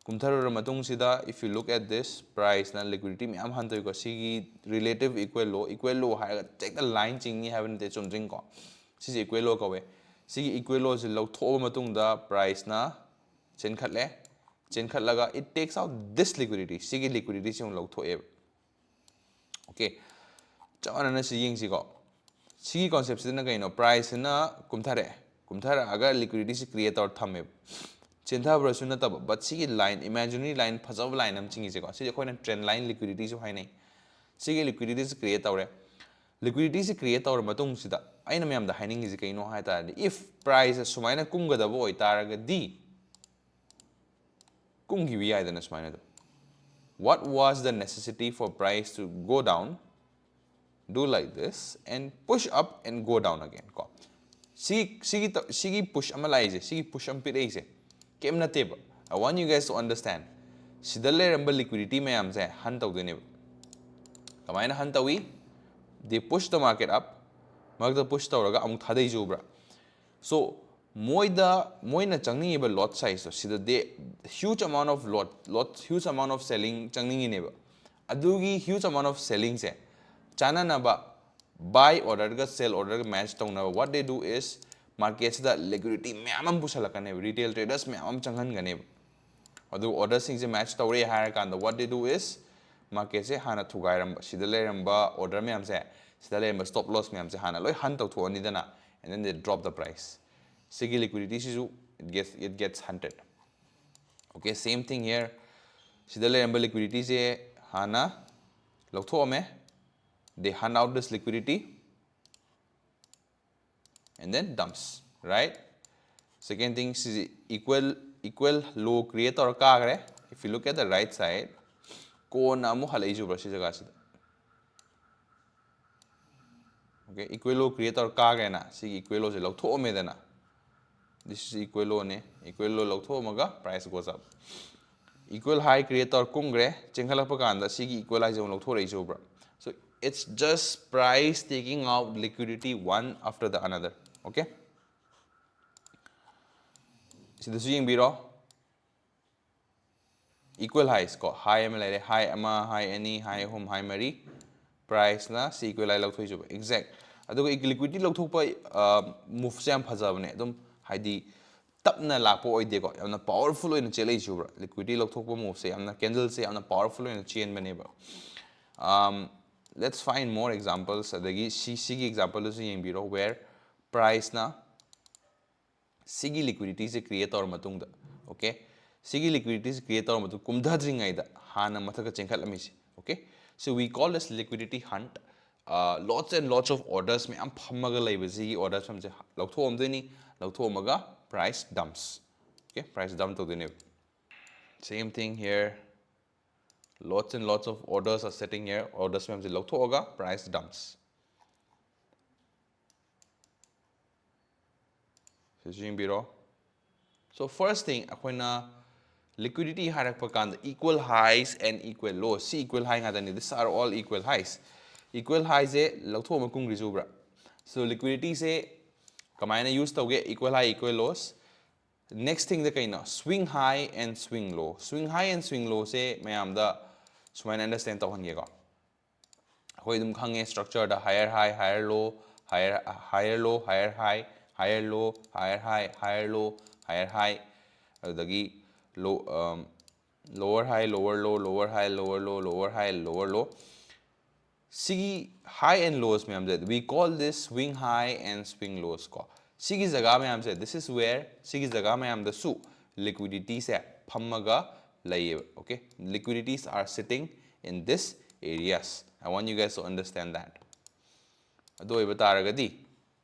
ꯀꯨꯝꯊꯔꯨꯔ ꯃꯇꯨꯡꯁꯤꯗ, if you look at this, price ꯅ liquidity ꯃꯌꯥꯝ ꯍꯟꯊꯣꯛꯏꯀꯣ꯫ ꯁꯤꯒꯤ relative equal low, equal low ꯍꯥꯏꯔꯒ ꯍꯦꯛꯇ line ꯆꯤꯡꯅꯤ ꯍꯥꯏꯕ ꯅꯠꯇꯦ, ꯆꯨꯝꯗ꯭ꯔꯤꯡꯀꯣ? ꯁꯤꯁꯦ equal low ꯀꯧꯋꯦ꯫ ꯁꯤꯒꯤ equal low ꯁꯤ ꯂꯧꯊꯣꯛꯑꯕ ꯃꯇꯨꯡꯗ price ꯅ ꯆꯦꯟꯈꯠꯂꯦ, ꯆꯦꯟꯈꯠꯂꯒ it takes out this liquidity, ꯁꯤꯒꯤ liquidity ꯁꯤ ꯑꯃꯨꯛ ꯂꯧꯊꯣꯛꯑꯦꯕ꯫ Okay, ꯆꯞ ꯃꯥꯟꯅꯅ ꯁꯤ ꯌꯦꯡꯁꯤꯀꯣ꯫ ꯁꯤꯒꯤ concept ꯁꯤꯗꯅ ꯀꯩꯅꯣ? Price ꯁꯤꯅ ꯀꯨꯝꯊꯔꯛꯑꯦ, ꯀꯨꯝꯊꯔꯛꯑꯒ liquidity ꯁꯤ create ꯇꯧꯔ ꯊꯝꯃꯦꯕ꯫ ꯆꯦꯟꯊꯕ꯭ꯔꯁꯨ ꯅꯠꯇꯕ, but ꯁꯤꯒꯤ line, imaginary line, ꯐꯖꯕ line ꯑꯃ ꯆꯤꯡꯉꯤꯁꯦꯀꯣ, ꯁꯤꯁꯦ ꯑꯩꯈꯣꯏꯅ trend line liquidity ꯁꯨ ꯍꯥꯏꯅꯩ꯫ ꯁꯤꯒꯤ liquidity ꯁꯤ create ꯇꯧꯔꯦ꯫ Liquidity ꯁꯤ create ꯇꯧꯔ ꯃꯇꯨꯡꯁꯤꯗ ꯑꯩꯅ ꯃꯌꯥꯝꯗ ꯍꯥꯏꯅꯤꯡꯉꯤꯁꯤ ꯀꯩꯅꯣ ꯍꯥꯏ ꯇꯥꯔꯗꯤ, if price ꯁꯦ ꯁꯨꯃꯥꯏꯅ ꯀꯨꯝꯒꯗꯕ ꯑꯣꯏꯇꯥꯔꯒꯗꯤ ꯀꯨꯝꯈꯤꯕ ꯌꯥꯏꯗꯅ ꯁꯨꯃꯥꯏꯅ ꯑꯗꯨꯝ꯫ What was the necessity for price to go down, do like this and push up and go down again? ꯀꯣ, ꯁꯤ ꯁꯤꯒꯤ ꯇ- ꯁꯤꯒꯤ push ꯑꯃ ꯂꯥꯛꯏꯁꯦ, ꯁꯤꯒꯤ push ꯑꯃ ꯄꯤꯔꯛꯏꯁꯦ ꯀꯩꯝ ꯅꯠꯇꯦꯕ꯫ I want you guys to understand, ꯁꯤꯗ ꯂꯩꯔꯝꯕ liquidity ꯃꯌꯥꯝꯁꯦ hunt ꯇꯧꯗꯣꯏꯅꯦꯕ꯫ ꯀꯃꯥꯏꯅ hunt ꯇꯧꯏ? They push the market up, ꯃꯔꯛꯇ push ꯇꯧꯔꯒ ꯑꯃꯨꯛ ꯊꯥꯗꯩꯁꯦ ꯎꯕ꯭ꯔꯥ? So ꯃꯣꯏꯗ, ꯃꯣꯏꯅ ꯆꯪꯅꯤꯡꯉꯤꯕ lot size ꯇꯣ, ꯁꯤꯗ they huge amount of lot, lot, huge amount of selling ꯆꯪꯅꯤꯡꯉꯤꯅꯦꯕ꯫ ꯑꯗꯨꯒꯤ huge amount of selling ꯁꯦ ꯆꯥꯅꯅꯕ, buy order ꯒ sell order ꯒ match ꯇꯧꯅꯕ, what they do is market ꯁꯤꯗ liquidity ꯃꯌꯥꯝ ꯑꯃ ꯄꯨꯁꯜꯂꯛꯀꯅꯦꯕ, retail traders ꯃꯌꯥꯝ ꯑꯃ ꯆꯪꯍꯟꯒꯅꯦꯕ꯫ ꯑꯗꯨ order ꯁꯤꯡꯁꯦ match ꯇꯧꯔꯦ ꯍꯥꯏꯔꯀꯥꯟꯗ what they do is market ꯁꯦ ꯍꯥꯟꯅ ꯊꯨꯒꯥꯏꯔꯝꯕ, ꯁꯤꯗ ꯂꯩꯔꯝꯕ order ꯃꯌꯥꯝꯁꯦ, ꯁꯤꯗ ꯂꯩꯔꯝꯕ stop loss ꯃꯌꯥꯝꯁꯦ ꯍꯥꯟꯅ ꯂꯣꯏ hunt ꯇꯧꯊꯣꯛꯑꯅꯤꯗꯅ, and then they drop the price꯫ ꯁꯤꯒꯤ liquidity ꯁꯤꯁꯨ it gets, it gets hunted꯫ Okay, same thing here. ꯁꯤꯗ ꯂꯩꯔꯝꯕ liquidity ꯁꯦ ꯍꯥꯟꯅ ꯂꯧꯊꯣꯛꯑꯝꯃꯦ, they hunt out this liquidity and then dumps, right? Second thing, ꯁꯤꯁꯦ equal, equal low create ꯇꯧꯔ ꯀꯥꯈ꯭ꯔꯦ꯫ If you look at the right side, ꯀꯣꯟꯅ ꯑꯃꯨꯛ ꯍꯜꯂꯛꯏꯁꯦ ꯎꯕ꯭ꯔꯥ ꯁꯤ ꯖꯒꯥꯁꯤꯗ? Okay, equal low create ꯇꯧꯔ ꯀꯥꯈ꯭ꯔꯦꯅ, ꯁꯤꯒꯤ equal low say ꯂꯧꯊꯣꯛꯑꯝꯃꯦꯗꯅ, this is equal low ꯅꯦ, equal low ꯂꯧꯊꯣꯛꯑꯝꯃꯒ price goes up꯫ Equal high create ꯇꯧꯔ ꯀꯨꯝꯈ꯭ꯔꯦ, ꯆꯦꯟꯈꯠꯂꯛꯄ ꯀꯥꯟꯗ ꯁꯤꯒꯤ equal high ꯁꯦ ꯑꯃꯨꯛ ꯂꯧꯊꯣꯔꯛꯏꯁꯦ ꯎꯕ꯭ꯔꯥ? So it's just price taking out liquidity one after the another. Okay, ꯁꯤꯗꯁꯨ ꯌꯦꯡꯕꯤꯔꯣ, equal highs ꯀꯣ, high ꯑꯃ ꯂꯩꯔꯦ, high ꯑꯃ, high ꯑꯅꯤ, high ꯑꯍꯨꯝ, high ꯃꯔꯤ, price ꯅ ꯁꯤ equal high ꯂꯧꯊꯣꯛꯏꯁꯦ exact꯫ ꯑꯗꯨꯒ liquidity ꯂꯧꯊꯣꯛꯄ move ꯁꯦ ꯌꯥꯝ ꯐꯖꯕꯅꯦ, ꯑꯗꯨꯝ ꯍꯥꯏꯗꯤ ꯇꯞꯅ ꯂꯥꯛꯄ ꯑꯣꯏꯗꯦꯀꯣ, ꯌꯥꯝꯅ powerful ꯑꯣꯏꯅ ꯆꯦꯜꯂꯛꯏꯁꯦ ꯎꯕ꯭ꯔꯥ? Liquidity ꯂꯧꯊꯣꯛꯄ move ꯁꯦ ꯌꯥꯝꯅ, candle ꯁꯦ ꯌꯥꯝꯅ powerful ꯑꯣꯏꯅ ꯆꯦꯟꯕꯅꯦꯕ꯫ Um, let's find more examples꯫ ꯑꯗꯒꯤ ꯁꯤ, ꯁꯤꯒꯤ example ꯗꯨꯁꯨ ꯌꯦꯡꯕꯤꯔꯣ, where price ꯅ ꯁꯤꯒꯤ liquidity ꯁꯦ create ꯇꯧꯔ ꯃꯇꯨꯡꯗ, Okay, ꯁꯤꯒꯤ liquidity ꯁꯤ create ꯇꯧꯔ ꯃꯇꯨꯡ ꯀꯨꯝꯊꯗ꯭ꯔꯤꯉꯩꯗ ꯍꯥꯟꯅ ꯃꯊꯛꯇ ꯆꯦꯟꯈꯠꯂꯝꯃꯤꯁꯦ꯫ Okay, so we call this liquidity hunt. Lots and lots of orders ꯃꯌꯥꯝ ꯐꯝꯃꯒ ꯂꯩꯕꯁꯤꯒꯤ orders ꯃꯌꯥꯝꯁꯦ ꯂꯧꯊꯣꯛꯑꯝꯗꯣꯏꯅꯤ꯫ ꯂꯧꯊꯣꯛꯑꯝꯃꯒ price dumps. Okay, price dump ꯇꯧꯗꯣꯏꯅꯦꯕ꯫ Same thing here. Lots and lots of orders are sitting here. Orders ꯃꯌꯥꯝꯁꯦ ꯂꯧꯊꯣꯛꯑꯒ price dumps. ꯁꯤꯁꯨ ꯌꯦꯡꯕꯤꯔꯣ꯫ So first thing, ꯑꯩꯈꯣꯏꯅ liquidity ꯍꯥꯏꯔꯛꯄ ꯀꯥꯟꯗ equal highs and equal lows, ꯁꯤ equal high ꯉꯥꯛꯇꯅꯤ, these are all equal highs. Equal high ꯁꯦ ꯂꯧꯊꯣꯛꯑ ꯃꯇꯨꯡ ꯎꯕ꯭ꯔꯥ? So liquidity ꯁꯦ ꯀꯃꯥꯏꯅ use ꯇꯧꯒꯦ? Equal high, equal lows. Next thing ꯗ ꯀꯩꯅꯣ? Swing high and swing low. Swing high and swing low ꯁꯦ ꯃꯌꯥꯝꯗ ꯁꯨꯃꯥꯏꯅ understand ꯇꯧꯍꯟꯒꯦꯀꯣ꯫ ꯑꯩꯈꯣꯏ ꯑꯗꯨꯝ ꯈꯪꯉꯦ, structure ꯗ higher high, higher low, higher, higher low, higher high, higher low, higher high, higher low, higher high, ꯑꯗꯨꯗꯒꯤ low, lower high, lower low, lower high, lower low, lower high, lower low. ꯁꯤꯒꯤ high and lows ꯃꯌꯥꯝꯁꯦ, we call this swing high and swing lows ꯀꯣ꯫ ꯁꯤꯒꯤ ꯖꯒꯥ ꯃꯌꯥꯝꯁꯦ, this is where, ꯁꯤꯒꯤ ꯖꯒꯥ ꯃꯌꯥꯝꯗꯁꯨ liquidity ꯁꯦ ꯐꯝꯃꯒ ꯂꯩꯌꯦꯕ꯫ Okay, liquidities are sitting in this areas. I want you guys to understand that. ꯑꯗꯨ ꯑꯣꯏꯕ ꯇꯥꯔꯒꯗꯤ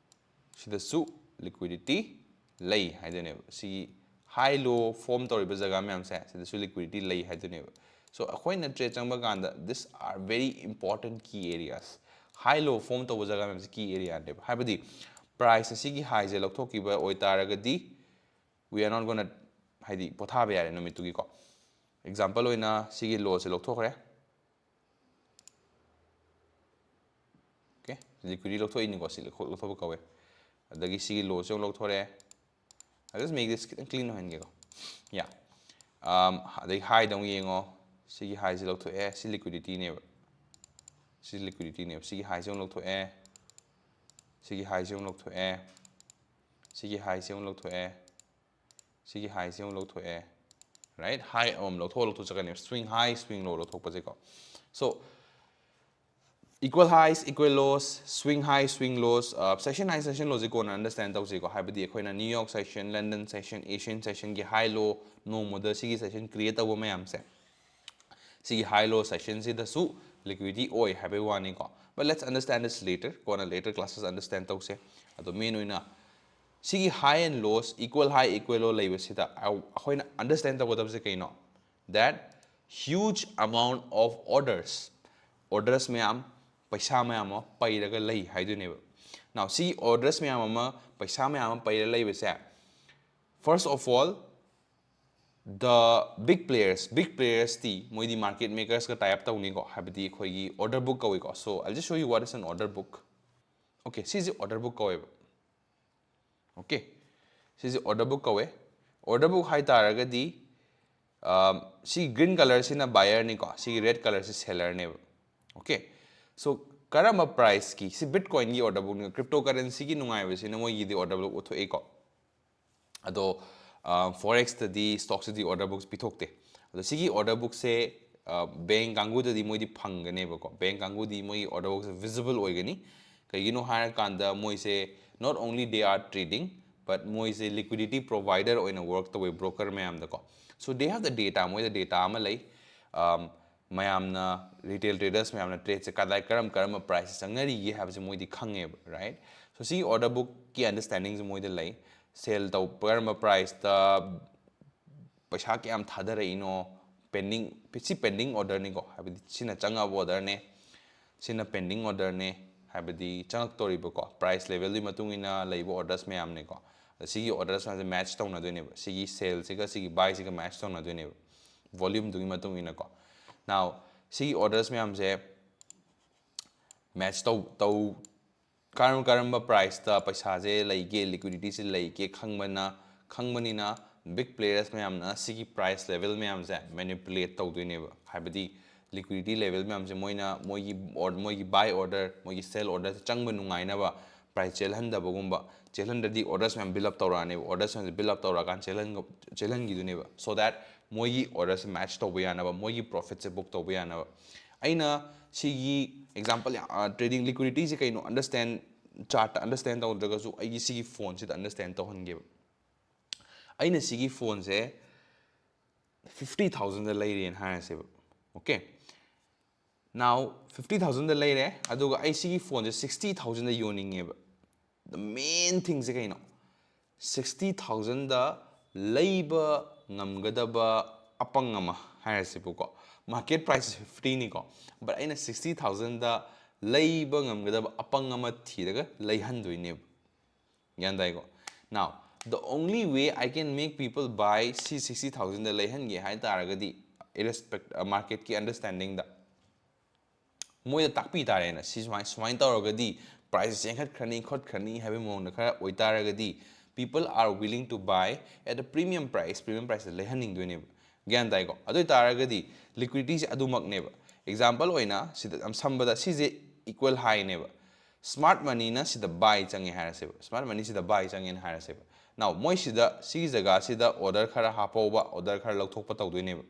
ꯁꯤꯗꯁꯨ liquidity ꯂꯩ ꯍꯥꯏꯗꯣꯏꯅꯦꯕ꯫ ꯁꯤꯒꯤ high low form ꯇꯧꯔꯤꯕ ꯖꯒꯥ ꯃꯌꯥꯝꯁꯦ, ꯁꯤꯗꯁꯨ liquidity ꯂꯩ ꯍꯥꯏꯗꯣꯏꯅꯦꯕ꯫ So ꯑꯩꯈꯣꯏꯅ trade ꯆꯪꯕ ꯀꯥꯟꯗ, these are very important key areas. High low form ꯇꯧꯕ ꯖꯒꯥ ꯃꯌꯥꯝꯁꯦ key area ꯅꯦꯕ꯫ ꯍꯥꯏꯕꯗꯤ price ꯑꯁꯤꯒꯤ high ꯁꯦ ꯂꯧꯊꯣꯛꯈꯤꯕ ꯑꯣꯏꯇꯥꯔꯒꯗꯤ, we are not gonna, ꯍꯥꯏꯗꯤ ꯄꯣꯊꯥꯕ ꯌꯥꯔꯦ ꯅꯨꯃꯤꯠꯇꯨꯒꯤꯀꯣ꯫ Example ꯑꯣꯏꯅ ꯁꯤꯒꯤ low ꯁꯦ ꯂꯧꯊꯣꯛꯈ꯭ꯔꯦ꯫ Okay, liquidity ꯂꯧꯊꯣꯛꯏꯅꯤꯀꯣ, ꯁꯤ ꯂꯧꯊꯣꯛ-, ꯂꯧꯊꯣꯛꯄ ꯀꯧꯋꯦ꯫ ꯑꯗꯒꯤ ꯁꯤꯒꯤ low ꯁꯦ ꯑꯃꯨꯛ ꯂꯧꯊꯣꯔꯛꯑꯦ꯫ I just make this ꯈꯤꯇꯪ clean ꯑꯣꯏꯍꯟꯒꯦꯀꯣ꯫ Yeah. ꯑꯗꯩ high ꯗ ꯑꯃꯨꯛ ꯌꯦꯡꯉꯣ꯫ ꯁꯤꯒꯤ high ꯁꯦ ꯂꯧꯊꯣꯛꯑꯦ, ꯁꯤ liquidity ꯅꯦꯕ꯫ ꯁꯤ liquidity ꯅꯦꯕ꯫ ꯁꯤꯒꯤ high ꯁꯦ ꯑꯃꯨꯛ ꯂꯧꯊꯣꯛꯑꯦ꯫ ꯁꯤꯒꯤ high ꯁꯦ ꯑꯃꯨꯛ ꯂꯧꯊꯣꯛꯑꯦ꯫ ꯁꯤꯒꯤ high ꯁꯦ ꯑꯃꯨꯛ ꯂꯧꯊꯣꯛꯑꯦ꯫ ꯁꯤꯒꯤ high ꯁꯦ ꯑꯃꯨꯛ ꯂꯧꯊꯣꯛꯑꯦ꯫ Right? High ꯑꯃꯃꯝ ꯂꯧꯊꯣꯛ ꯂꯧꯊꯣꯛ ꯆꯠꯀꯅꯦꯕ, swing high, swing low ꯂꯧꯊꯣꯛꯄꯁꯦꯀꯣ꯫ So Equal highs, equal lows, swing highs, swing lows, session high, session low ꯁꯤ ꯀꯣꯟꯅ understand ꯇꯧꯁꯤꯀꯣ꯫ ꯍꯥꯏꯕꯗꯤ ꯑꯩꯈꯣꯏꯅ New York session, London session, Asian session ꯒꯤ high low ꯅꯣꯡꯃꯗ ꯁꯤꯒꯤ session create ꯇꯧꯕ ꯃꯌꯥꯝꯁꯦ, ꯁꯤꯒꯤ high low session ꯁꯤꯗꯁꯨ liquidity ꯑꯣꯏ ꯍꯥꯏꯕꯒꯤ ꯋꯥꯅꯤꯀꯣ꯫ But let's understand this later, ꯀꯣꯟꯅ later classes understand ꯇꯧꯁꯦ꯫ ꯑꯗꯣ main ꯑꯣꯏꯅ ꯁꯤꯒꯤ high and lows, equal high, equal low ꯂꯩꯕꯁꯤꯗ ꯑꯩꯈꯣꯏꯅ understand ꯇꯧꯒꯗꯕꯁꯦ ꯀꯩꯅꯣ? That huge amount of orders, orders ꯃꯌꯥꯝ, ꯄꯩꯁꯥ ꯃꯌꯥꯝ ꯑꯃ ꯄꯩꯔꯒ ꯂꯩ ꯍꯥꯏꯗꯣꯏꯅꯦꯕ꯫ Now ꯁꯤꯒꯤ orders ꯃꯌꯥꯝ ꯑꯃ, ꯄꯩꯁꯥ ꯃꯌꯥꯝ ꯑꯃ ꯄꯩꯔ ꯂꯩꯕꯁꯦ, first of all, the big players, big players T ꯃꯣꯏꯗꯤ market makers ꯀ tie up ꯇꯧꯅꯤꯀꯣ, ꯍꯥꯏꯕꯗꯤ ꯑꯩꯈꯣꯏꯒꯤ order book ꯀꯧꯏꯀꯣ꯫ So I'll just show you what is an order book. Okay, ꯁꯤꯁꯦ order book ꯀꯧꯋꯦꯕ꯫ Okay, ꯁꯤꯁꯦ order book ꯀꯧꯋꯦ꯫ Order book ꯍꯥꯏ ꯇꯥꯔꯒꯗꯤ, ꯁꯤ green colour ꯁꯤꯅ buyer ꯅꯤꯀꯣ, ꯁꯤꯒꯤ red colour ꯁꯤ seller ꯅꯦꯕ꯫ Okay, so ꯀꯔꯝꯕ price ꯀꯤ? ꯁꯤ Bitcoin ꯒꯤ order book ꯅꯤ꯫ Cryptocurrency ꯒꯤ ꯅꯨꯡꯉꯥꯏꯕꯁꯤꯅ ꯃꯣꯏꯒꯤꯗꯤ order book ꯎꯠꯊꯣꯛꯏꯀꯣ꯫ ꯑꯗꯣ forex ꯇꯗꯤ, stocks ꯇꯗꯤ order books ꯄꯤꯊꯣꯛꯇꯦ꯫ ꯑꯗꯣ ꯁꯤꯒꯤ order book ꯁꯦ bank ꯀꯥꯡꯕꯨꯗꯗꯤ ꯃꯣꯏꯗꯤ ꯐꯪꯒꯅꯦꯕꯀꯣ꯫ Bank ꯀꯥꯡꯕꯨꯗꯤ ꯃꯣꯏꯒꯤ order book ꯁꯦ visible ꯑꯣꯏꯒꯅꯤ꯫ ꯀꯩꯒꯤꯅꯣ ꯍꯥꯏꯔꯀꯥꯟꯗ ꯃꯣꯏꯁꯦ not only they are trading, but ꯃꯣꯏꯁꯦ liquidity provider ꯑꯣꯏꯅ work ꯇꯧꯋꯦ broker ꯃꯌꯥꯝꯗꯀꯣ꯫ So they have the data, ꯃꯣꯏꯗ data ꯑꯃ ꯂꯩ꯫ ꯃꯌꯥꯝꯅ, retail traders ꯃꯌꯥꯝꯅ trade ꯁꯦ ꯀꯗꯥꯏ, ꯀꯔꯝ ꯀꯔꯝꯕ price ꯆꯪꯅꯔꯤꯒꯦ ꯍꯥꯏꯕꯁꯦ ꯃꯣꯏꯗꯤ ꯈꯪꯉꯦꯕ, right? So ꯁꯤꯒꯤ order book ꯀꯤ understanding ꯁꯦ ꯃꯣꯏꯗ ꯂꯩ꯫ Sell ꯇꯧ, ꯀꯔꯝꯕ price ꯇ ꯄꯩꯁꯥ ꯀꯌꯥꯝ ꯊꯥꯗꯔꯛꯏꯅꯣ, pending, ꯁꯤ pending order ꯅꯤꯀꯣ, ꯍꯥꯏꯕꯗꯤ ꯁꯤꯅ ꯆꯪꯉꯛꯑꯕ order ꯅꯦ, ꯁꯤꯅ pending order ꯅꯦ, ꯍꯥꯏꯕꯗꯤ ꯆꯪꯉꯛꯇꯧꯔꯤꯕꯀꯣ, price level ꯗꯨꯒꯤ ꯃꯇꯨꯡ ꯏꯟꯅ ꯂꯩꯕ orders ꯃꯌꯥꯝꯅꯦꯀꯣ꯫ ꯑꯗ ꯁꯤꯒꯤ orders ꯃꯌꯥꯝꯁꯦ match ꯇꯧꯅꯗꯣꯏꯅꯦꯕ, ꯁꯤꯒꯤ sell ꯁꯤꯒ ꯁꯤꯒꯤ buy ꯁꯤꯒ match ꯇꯧꯅꯗꯣꯏꯅꯦꯕ, volume ꯗꯨꯒꯤ ꯃꯇꯨꯡ ꯏꯟꯅꯀꯣ꯫ Now ꯁꯤꯒꯤ orders ꯃꯌꯥꯝꯁꯦ match ꯇꯧ, ꯇꯧ, ꯀꯔꯝ ꯀꯔꯝꯕ price ꯇ ꯄꯩꯁꯥꯁꯦ ꯂꯩꯒꯦ, liquidity ꯁꯦ ꯂꯩꯒꯦ ꯈꯪꯕꯅ, ꯈꯪꯕꯅꯤꯅ big players ꯃꯌꯥꯝꯅ ꯁꯤꯒꯤ price level ꯃꯌꯥꯝꯁꯦ manipulate ꯇꯧꯗꯣꯏꯅꯦꯕ꯫ ꯍꯥꯏꯕꯗꯤ liquidity level ꯃꯌꯥꯝꯁꯦ ꯃꯣꯏꯅ ꯃꯣꯏꯒꯤ or-, ꯃꯣꯏꯒꯤ buy order, ꯃꯣꯏꯒꯤ sell order ꯁꯦ ꯆꯪꯕ ꯅꯨꯡꯉꯥꯏꯅꯕ price ꯆꯦꯜꯍꯟꯗꯕꯒꯨꯝꯕ, ꯆꯦꯜꯍꯟꯗ꯭ꯔꯗꯤ orders ꯃꯌꯥꯝ build up ꯇꯧꯔꯛꯑꯅꯦꯕ, orders ꯃꯌꯥꯝꯁꯦ build up ꯇꯧꯔꯛꯑꯀꯥꯟꯗ ꯆꯦꯜꯍꯟ-, ꯆꯦꯜꯍꯟꯈꯤꯗꯣꯏꯅꯦꯕ, so that ꯃꯣꯏꯒꯤ order ꯁꯦ match ꯇꯧꯕ ꯌꯥꯅꯕ, ꯃꯣꯏꯒꯤ profit ꯁꯦ book ꯇꯧꯕ ꯌꯥꯅꯕ꯫ ꯑꯩꯅ ꯁꯤꯒꯤ example ꯌꯥꯝ trading liquidity ꯁꯦ ꯀꯩꯅꯣ understand, chart understand ꯇꯧꯗ꯭ꯔꯒꯁꯨ ꯑꯩꯒꯤ ꯁꯤꯒꯤ ꯐꯣꯟꯁꯤꯗ understand ꯇꯧꯍꯟꯒꯦꯕ꯫ ꯑꯩꯅ ꯁꯤꯒꯤ ꯐꯣꯟꯁꯦ fifty thousand ꯗ ꯂꯩꯔꯦꯅ ꯍꯥꯏꯔꯁꯦꯕ꯫ Okay, now fifty thousand ꯗ ꯂꯩꯔꯦ, ꯑꯗꯨꯒ ꯑꯩ ꯁꯤꯒꯤ ꯐꯣꯟꯁꯦ sixty thousand the ꯌꯣꯟꯅꯤꯡꯉꯦꯕ꯫ The main thing ꯁꯦ ꯀꯩꯅꯣ? Sixty thousand ꯗ ꯂꯩꯕ ꯉꯝꯒꯗꯕ ꯑꯄꯪ ꯑꯃ ꯍꯥꯏꯔꯁꯤꯕꯀꯣ꯫ Market price fifty ꯅꯤꯀꯣ, but ꯑꯩꯅ sixty thousand ꯗ ꯂꯩꯕ ꯉꯝꯒꯗꯕ ꯑꯄꯪ ꯑꯃ ꯊꯤꯔꯒ ꯂꯩꯍꯟꯗꯣꯏꯅꯦꯕ꯫ ꯒ꯭ꯌꯥꯟ ꯇꯥꯏꯀꯣ? Now, the only way I can make people buy ꯁꯤ sixty thousand ꯗ ꯂꯩꯍꯟꯒꯦ ꯍꯥꯏ ꯇꯥꯔꯒꯗꯤ, irrespect market ꯀꯤ understanding ꯗ ꯃꯣꯏꯗ ꯇꯥꯛꯄꯤ ꯇꯥꯔꯦꯅ꯫ ꯁꯤ ꯁꯨꯃꯥꯏ ꯁꯨꯃꯥꯏꯅ ꯇꯧꯔꯒꯗꯤ price ꯆꯦꯟꯈꯠꯈ꯭ꯔꯅꯤ ꯈꯣꯠꯈ꯭ꯔꯅꯤ ꯍꯥꯏꯕꯒꯤ ꯃꯑꯣꯡꯗ ꯈꯔ ꯑꯣꯏꯇꯥꯔꯒꯗꯤ, people are willing to buy at a premium price, premium price ꯇ ꯂꯩꯍꯟꯅꯤꯡꯗꯣꯏꯅꯦꯕ꯫ ꯒ꯭ꯌꯥꯟ ꯇꯥꯏꯀꯣ? ꯑꯗꯨ ꯑꯣꯏꯇꯥꯔꯒꯗꯤ liquidity ꯁꯦ ꯑꯗꯨꯃꯛꯅꯦꯕ꯫ Example ꯑꯣꯏꯅ ꯁꯤꯗ ꯌꯥꯝ ꯁꯝꯕꯗ ꯁꯤꯁꯦ equal high ꯅꯦꯕ꯫ Smart money ꯅ ꯁꯤꯗ buy ꯆꯪꯉꯦ ꯍꯥꯏꯔꯁꯦꯕ, smart money ꯁꯤꯗ buy ꯆꯪꯉꯦꯅ ꯍꯥꯏꯔꯁꯦꯕ꯫ Now ꯃꯣꯏ ꯁꯤꯗ ꯁꯤꯒꯤ ꯖꯒꯥꯁꯤꯗ order ꯈꯔ ꯍꯥꯞꯄꯧꯕ, order ꯈꯔ ꯂꯧꯊꯣꯛꯄ ꯇꯧꯗꯣꯏꯅꯦꯕ꯫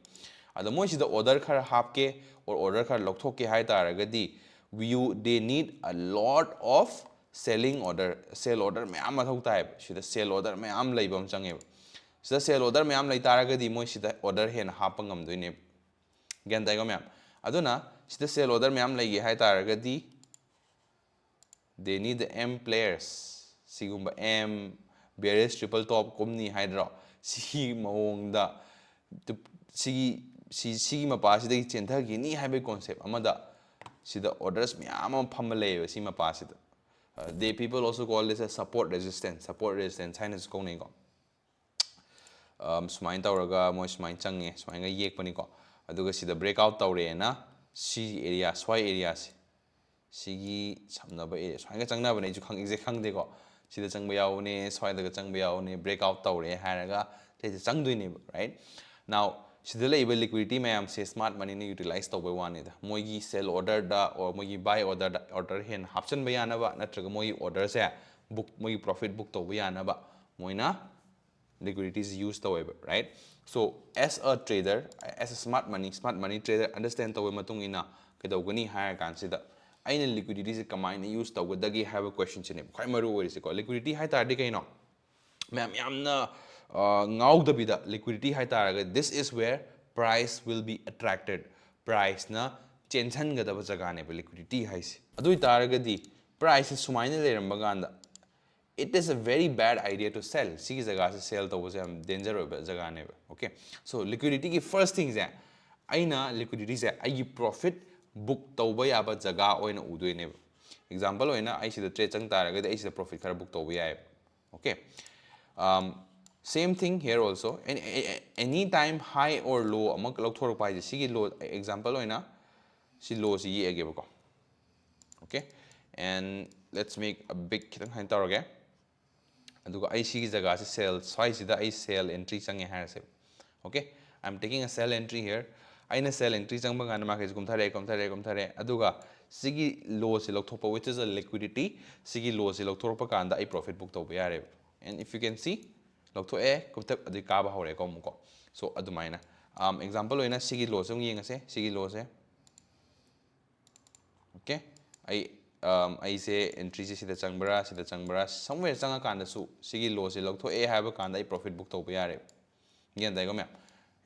ꯑꯗꯣ ꯃꯣꯏ ꯁꯤꯗ order ꯈꯔ ꯍꯥꯞꯀꯦ or order ꯈꯔ ꯂꯧꯊꯣꯛꯀꯦ ꯍꯥꯏ ꯇꯥꯔꯒꯗꯤ, you, they need a lot of selling order, sell order ꯃꯌꯥꯝ ꯃꯊꯧ ꯇꯥꯏꯌꯦꯕ꯫ ꯁꯤꯗ sell order ꯃꯌꯥꯝ ꯂꯩꯕ ꯑꯃ ꯆꯪꯉꯦꯕ꯫ ꯁꯤꯗ sell order ꯃꯌꯥꯝ ꯂꯩ ꯇꯥꯔꯒꯗꯤ ꯃꯣꯏ ꯁꯤꯗ order ꯍꯦꯟꯅ ꯍꯥꯞꯄ ꯉꯝꯗꯣꯏꯅꯦꯕ꯫ ꯒ꯭ꯌꯥꯟ ꯇꯥꯏꯀꯣ ꯃꯌꯥꯝ? ꯑꯗꯨꯅ ꯁꯤꯗ sell order ꯃꯌꯥꯝ ꯂꯩꯒꯦ ꯍꯥꯏ ꯇꯥꯔꯒꯗꯤ, they need the M players, ꯁꯤꯒꯨꯝꯕ M, bearish triple top ꯀꯨꯝꯅꯤ ꯍꯥꯏꯗ꯭ꯔꯣ? ꯁꯤꯒꯤ ꯃꯑꯣꯡꯗ, ꯁꯤꯒꯤ ꯁꯤ ꯁꯤꯒꯤ ꯃꯄꯥꯁꯤꯗꯒꯤ ꯆꯦꯟꯊꯈꯤꯅꯤ ꯍꯥꯏꯕꯒꯤ concept ꯑꯃꯗ ꯁꯤꯗ orders ꯃꯌꯥꯝ ꯑꯃ ꯐꯝꯕ ꯂꯩꯌꯦꯕ ꯁꯤ ꯃꯄꯥꯁꯤꯗ꯫ They, people also call this a support resistance, support resistance ꯍꯥꯏꯅꯁꯨ ꯀꯧꯅꯩꯀꯣ꯫ ꯁꯨꯃꯥꯏꯅ ꯇꯧꯔꯒ ꯃꯣꯏ ꯁꯨꯃꯥꯏꯅ ꯆꯪꯉꯦ, ꯁꯨꯃꯥꯏꯅ ꯌꯦꯛꯄꯅꯤꯀꯣ꯫ ꯑꯗꯨꯒ ꯁꯤꯗ breakout ꯇꯧꯔꯦꯅ ꯁꯤ area, ꯁ꯭ꯋꯥꯏ area ꯁꯦ, ꯁꯤꯒꯤ ꯁꯝꯅꯕ area ꯁꯨꯃꯥꯏꯅ ꯆꯪꯅꯕꯅꯦ꯫ ꯑꯩꯁꯨ ꯈꯪ exact ꯈꯪꯗꯦꯀꯣ꯫ ꯁꯤꯗ ꯆꯪꯕ ꯌꯥꯎꯕꯅꯦ, ꯁ꯭ꯋꯥꯏꯗꯒ ꯆꯪꯕ ꯌꯥꯎꯕꯅꯦ, breakout ꯇꯧꯔꯦ ꯍꯥꯏꯔꯒ ꯁꯤꯗ ꯆꯪꯗꯣꯏꯅꯦꯕ, right? Now ꯁꯤꯗ ꯂꯩꯔꯤꯕ liquidity ꯃꯌꯥꯝꯁꯦ smart money ꯅ utilize ꯇꯧꯕꯩ ꯋꯥꯅꯤꯗ꯫ ꯃꯣꯏꯒꯤ sell order ꯗ or ꯃꯣꯏꯒꯤ buy order ꯗ order ꯍꯦꯟꯅ ꯍꯥꯞꯆꯤꯟꯕ ꯌꯥꯅꯕ, ꯅꯠꯇ꯭ꯔꯒ ꯃꯣꯏꯒꯤ order ꯁꯦ book, ꯃꯣꯏꯒꯤ profit book ꯇꯧꯕ ꯌꯥꯅꯕ ꯃꯣꯏꯅ liquidity ꯁꯤ use ꯇꯧꯋꯦꯕ, right? So as a trader, as a smart money, smart money trader understand ꯇꯧꯕ ꯃꯇꯨꯡ ꯏꯟꯅ ꯀꯩꯗꯧꯒꯅꯤ ꯍꯥꯏꯔ ꯀꯥꯟꯁꯤꯗ ꯑꯩꯅ ꯂꯤꯀ꯭ꯋꯤꯗꯤꯇꯤꯁꯦ ꯀꯃꯥꯏꯅ ꯌꯨꯁ ꯇꯧꯒꯗꯒꯦ ꯍꯥꯏꯕ ꯀꯣꯏꯁꯟꯁꯤꯅꯦꯕ ꯈ꯭ꯋꯥꯏ ꯃꯔꯨ ꯑꯣꯏꯔꯤꯁꯦꯀꯣ꯫ ꯂꯤꯀ꯭ꯋꯤꯗꯤꯇꯤ ꯍꯥꯏ ꯇꯥꯔꯗꯤ ꯀꯩꯅꯣ? ꯃꯌꯥꯝ ꯌꯥꯝꯅ ꯑ, ꯉꯥꯎꯗꯕꯤꯗ ꯂꯤꯀ꯭ꯋꯤꯗꯤꯇꯤ ꯍꯥꯏ ꯇꯥꯔꯒꯗꯤ this is where price will be attracted, ꯄ꯭ꯔꯥꯏꯁꯅ ꯆꯦꯟꯁꯤꯟꯒꯗꯕ ꯖꯒꯥꯅꯦꯕ ꯂꯤꯀ꯭ꯋꯤꯗꯤꯇꯤ ꯍꯥꯏꯁꯦ꯫ ꯑꯗꯨ ꯑꯣꯏ ꯇꯥꯔꯒꯗꯤ ꯄ꯭ꯔꯥꯏꯁꯁꯦ ꯁꯨꯃꯥꯏꯅ ꯂꯩꯔꯝꯕ ꯀꯥꯟꯗ it is a very bad idea to sell, ꯁꯤꯒꯤ ꯖꯒꯥꯁꯦ ꯁꯦꯜ ꯇꯧꯕꯁꯦ ꯌꯥꯝ ꯗꯦꯟꯖꯔ ꯑꯣꯏꯕ ꯖꯒꯥꯅꯦꯕ꯫ Okay, so ꯂꯤꯀ꯭ꯋꯤꯗꯤꯇꯤꯒꯤ ꯐꯥꯔꯁ ꯊꯤꯡꯁꯦ ꯑꯩꯅ ꯂꯤꯀ꯭ꯋꯤꯗꯤꯇꯤꯁꯦ ꯑꯩꯒꯤ ꯄ꯭ꯔꯣꯐꯤꯠ ꯕꯨꯛ ꯇꯧꯕ ꯌꯥꯕ ꯖꯒꯥ ꯑꯣꯏꯅ ꯎꯗꯣꯏꯅꯦꯕ꯫ ꯑꯦꯛꯖꯥꯝꯄꯜ ꯑꯣꯏꯅ ꯑꯩ ꯁꯤꯗ ꯇ꯭ꯔꯦꯠ ꯆꯪ ꯇꯥꯔꯒꯗꯤ ꯑꯩ ꯁꯤꯗ ꯄ꯭ꯔꯣꯐꯤꯠ ꯈꯔ ꯕꯨꯛ ꯇꯧꯕ ꯌꯥꯏꯑꯕ꯫ Okay, same thing here also, any time high or low ꯑꯃ ꯂꯧꯊꯣꯔꯛꯄ ꯍꯥꯏꯁꯦ ꯁꯤꯒꯤ ꯂꯣ, ꯑꯦꯛꯖꯥꯝꯄꯜ ꯑꯣꯏꯅ ꯁꯤ ꯂꯣꯁꯤ ꯌꯦꯛꯑꯒꯦꯕꯀꯣ꯫ Okay, and let's make a big ꯈꯤꯇꯪ ꯍꯥꯏꯅ ꯇꯧꯔꯒꯦ꯫ ꯑꯗꯨꯒ ꯑꯩ ꯁꯤꯒꯤ ꯖꯒꯥꯁꯤ ꯁꯦꯜ, ꯁ꯭ꯋꯥꯏꯁꯤꯗ ꯑꯩ ꯁꯦꯜ ꯑꯦꯟꯇ꯭ꯔꯤ ꯆꯪꯉꯦ ꯍꯥꯏꯔꯁꯦꯕ꯫ Okay, I am taking a sell entry here. ꯑꯩꯅ ꯁꯦꯜ ꯑꯦꯟꯇ꯭ꯔꯤ ꯆꯪꯕ ꯀꯥꯟꯗ ꯃꯥꯔꯀꯦꯠꯁꯤ ꯀꯨꯝꯊꯔꯛꯑꯦ, ꯀꯨꯝꯊꯔꯛꯑꯦ, ꯀꯨꯝꯊꯔꯛꯑꯦ꯫ ꯑꯗꯨꯒ ꯁꯤꯒꯤ ꯂꯣꯁꯤ ꯂꯧꯊꯣꯛꯄ, which is a liquidity, ꯁꯤꯒꯤ ꯂꯣꯁꯤ ꯂꯧꯊꯣꯔꯛꯄ ꯀꯥꯟꯗ ꯑꯩ ꯄ꯭ꯔꯣꯐꯤꯠ ꯕꯨꯛ ꯇꯧꯕ ꯌꯥꯔꯦꯕ꯫ And if you can see, ꯂꯧꯊꯣꯛꯑꯦ, ꯀꯨꯝꯊꯛ ꯑꯗꯨꯗꯤ ꯀꯥꯕ ꯍꯧꯔꯦꯀꯣ ꯑꯃꯨꯛꯀꯣ꯫ So ꯑꯗꯨꯃꯥꯏꯅ ꯑꯦꯛꯖꯥꯝꯄꯜ ꯑꯣꯏꯅ ꯁꯤꯒꯤ ꯂꯣꯁꯦ ꯑꯃꯨꯛ ꯌꯦꯡꯉꯁꯦ꯫ ꯁꯤꯒꯤ ꯂꯣꯁꯦ꯫ Okay, ꯑꯩ ꯑꯩꯁꯦ ꯑꯦꯟꯇ꯭ꯔꯤꯁꯦ ꯁꯤꯗ ꯆꯪꯕ꯭ꯔꯥ, ꯁꯤꯗ ꯆꯪꯕ꯭ꯔꯥ, somewhere ꯆꯪꯉꯀꯥꯟꯗꯁꯨ ꯁꯤꯒꯤ ꯂꯣꯁꯦ ꯂꯧꯊꯣꯛꯑꯦ ꯍꯥꯏꯕ ꯀꯥꯟꯗ ꯑꯩ ꯄ꯭ꯔꯣꯐꯤꯠ ꯕꯨꯛ ꯇꯧꯕ ꯌꯥꯔꯦꯕ꯫ ꯒ꯭ꯌꯥꯟ ꯇꯥꯏꯀꯣ ꯃꯌꯥꯝ?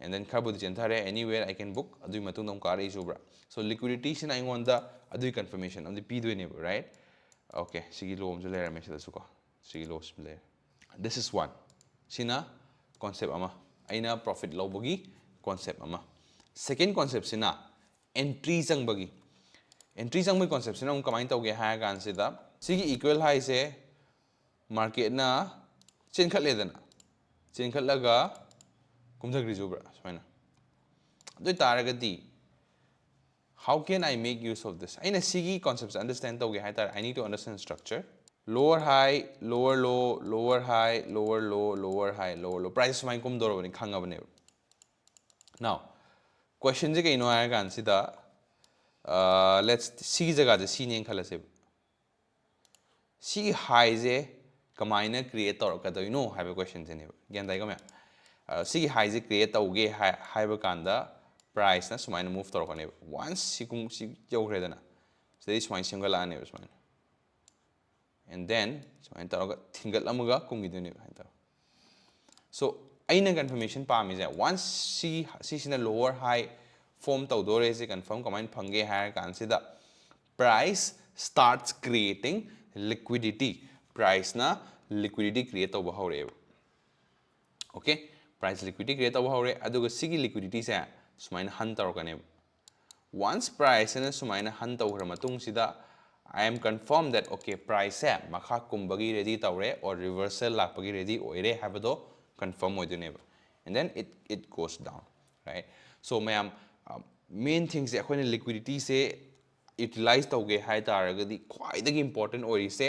And then ꯈꯔꯕꯨꯗꯤ ꯆꯦꯟꯊꯔꯦ, anywhere I can book, ꯑꯗꯨꯒꯤ ꯃꯇꯨꯡꯗ ꯑꯃꯨꯛ ꯀꯥꯔꯛꯏꯁꯨ ꯎꯕ꯭ꯔꯥ? So ꯂꯤꯀ꯭ꯋꯤꯗꯤꯇꯤꯁꯤꯅ ꯑꯩꯉꯣꯟꯗ ꯑꯗꯨꯒꯤ ꯀꯟꯐꯔꯃꯦꯁꯟ ꯑꯃꯗꯤ ꯄꯤꯗꯣꯏꯅꯦꯕ, right? Okay, ꯁꯤꯒꯤ ꯂꯣ ꯑꯃꯁꯨ ꯂꯩꯔꯝꯃꯦ ꯁꯤꯗꯁꯨꯀꯣ꯫ ꯁꯤꯒꯤ ꯂꯣꯁꯤ ꯂꯩꯔꯦ꯫ This is one. ꯁꯤꯅ ꯀꯣꯟꯁꯦꯞ ꯑꯃ, ꯑꯩꯅ ꯄ꯭ꯔꯣꯐꯤꯠ ꯂꯧꯕꯒꯤ ꯀꯣꯟꯁꯦꯞ ꯑꯃ꯫ ꯁꯦꯀꯦꯟ ꯀꯣꯟꯁꯦꯞꯁꯤꯅ ꯑꯦꯟꯇ꯭ꯔꯤ ꯆꯪꯕꯒꯤ꯫ ꯑꯦꯟꯇ꯭ꯔꯤ ꯆꯪꯕꯒꯤ ꯀꯣꯟꯁꯦꯞꯁꯤꯅ ꯑꯃꯨꯛ ꯀꯃꯥꯏꯅ ꯇꯧꯒꯦ ꯍꯥꯏꯔ ꯀꯥꯟꯁꯤꯗ ꯁꯤꯒꯤ ꯏꯀ꯭ꯋꯦꯜ ꯍꯥꯏꯁꯦ ꯃꯥꯔꯀꯦꯠꯅ ꯆꯦꯟꯈꯠꯂꯦꯗꯅ, ꯆꯦꯟꯈꯠꯂꯒ ꯀꯨꯝꯊꯈ꯭ꯔꯤꯁꯨ ꯎꯕ꯭ꯔꯥ ꯁꯨꯃꯥꯏꯅ? ꯑꯗꯨ ꯑꯣꯏ ꯇꯥꯔꯒꯗꯤ how can I make use of this? ꯑꯩꯅ ꯁꯤꯒꯤ ꯀꯣꯟꯁꯦꯞꯁꯦ ꯑꯟꯗꯔꯁ꯭ꯇꯦꯟ ꯇꯧꯒꯦ ꯍꯥꯏ ꯇꯥꯔꯦ, I need to understand structure. Lower high, lower low, lower high, lower low, lower high, lower low, price ꯁꯨꯃꯥꯏꯅ ꯀꯨꯝꯗꯧꯔꯕꯅꯤ ꯈꯪꯉꯕꯅꯦꯕ꯫ Now ꯀꯣꯏꯁꯟꯁꯦ ꯀꯩꯅꯣ ꯍꯥꯏꯔ ꯀꯥꯟꯁꯤꯗ, let's, ꯁꯤꯒꯤ ꯖꯒꯥꯁꯦ ꯁꯤꯅꯦꯅ ꯈꯜꯂꯁꯦꯕ꯫ ꯁꯤꯒꯤ ꯍꯥꯏꯁꯦ ꯀꯃꯥꯏꯅ ꯀ꯭ꯔꯤꯌꯦꯠ ꯇꯧꯔꯛꯀꯗꯣꯏꯅꯣ ꯍꯥꯏꯕ ꯀꯣꯏꯁꯟꯁꯤꯅꯦꯕ꯫ ꯒ꯭ꯌꯥꯟ ꯇꯥꯏꯀꯣ ꯃꯌꯥꯝ? ꯁꯤꯒꯤ ꯍꯥꯏꯁꯦ ꯀ꯭ꯔꯤꯌꯦꯠ ꯇꯧꯒꯦ ꯍꯥꯏ ꯍꯥꯏꯕ ꯀꯥꯟꯗ priceꯅ ꯁꯨꯃꯥꯏꯅ move ꯇꯧꯔꯛꯀꯅꯦꯕ꯫ Once ꯁꯤꯒꯨꯝ ꯁꯤ ꯌꯧꯈ꯭ꯔꯦꯗꯅ, ꯁꯤꯗꯩ ꯁꯨꯃꯥꯏꯅ ꯁꯦꯝꯒꯠꯂꯛꯑꯅꯦꯕ ꯁꯨꯃꯥꯏꯅ꯫ And then ꯁꯨꯃꯥꯏꯅ ꯇꯧꯔꯒ ꯊꯤꯡꯒꯠꯂꯝꯃꯒ ꯀꯨꯝꯈꯤꯗꯣꯏꯅꯦꯕ ꯍꯥꯏꯅ ꯇꯧꯔꯒ꯫ So ꯑꯩꯅ confirmation ꯄꯥꯝꯃꯤꯁꯦ, once ꯁꯤ ꯁꯤꯁꯤꯅ lower high form ꯇꯧꯗꯣꯔꯦꯁꯦ confirm ꯀꯃꯥꯏꯅ ꯐꯪꯒꯦ ꯍꯥꯏꯔ ꯀꯥꯟꯁꯤꯗ, price starts creating liquidity, priceꯅ liquidity create ꯇꯧꯕ ꯍꯧꯔꯛꯑꯦꯕ꯫ Okay, price liquidity create ꯇꯧꯕ ꯍꯧꯔꯦ꯫ ꯑꯗꯨꯒ ꯁꯤꯒꯤ liquidityꯁꯦ ꯁꯨꯃꯥꯏꯅ hunt ꯇꯧꯔꯛꯀꯅꯦꯕ꯫ Once priceꯁꯤꯅ ꯁꯨꯃꯥꯏꯅ hunt ꯇꯧꯈ꯭ꯔ ꯃꯇꯨꯡꯁꯤꯗ, I am confirm that, okay, priceꯁꯦ ꯃꯈꯥ ꯀꯨꯝꯕꯒꯤ ready ꯇꯧꯔꯦ or reversal ꯂꯥꯛꯄꯒꯤ ready ꯑꯣꯏꯔꯦ ꯍꯥꯏꯕꯗꯣ confirm ꯑꯣꯏꯗꯣꯏꯅꯦꯕ꯫ And then it it goes down, right? So ꯃꯌꯥꯝ, main thingꯁꯦ ꯑꯩꯈꯣꯏꯅ liquidityꯁꯦ utilize ꯇꯧꯒꯦ ꯍꯥꯏ ꯇꯥꯔꯒꯗꯤ ꯈ꯭ꯋꯥꯏꯗꯒꯤ important ꯑꯣꯏꯔꯤꯁꯦ,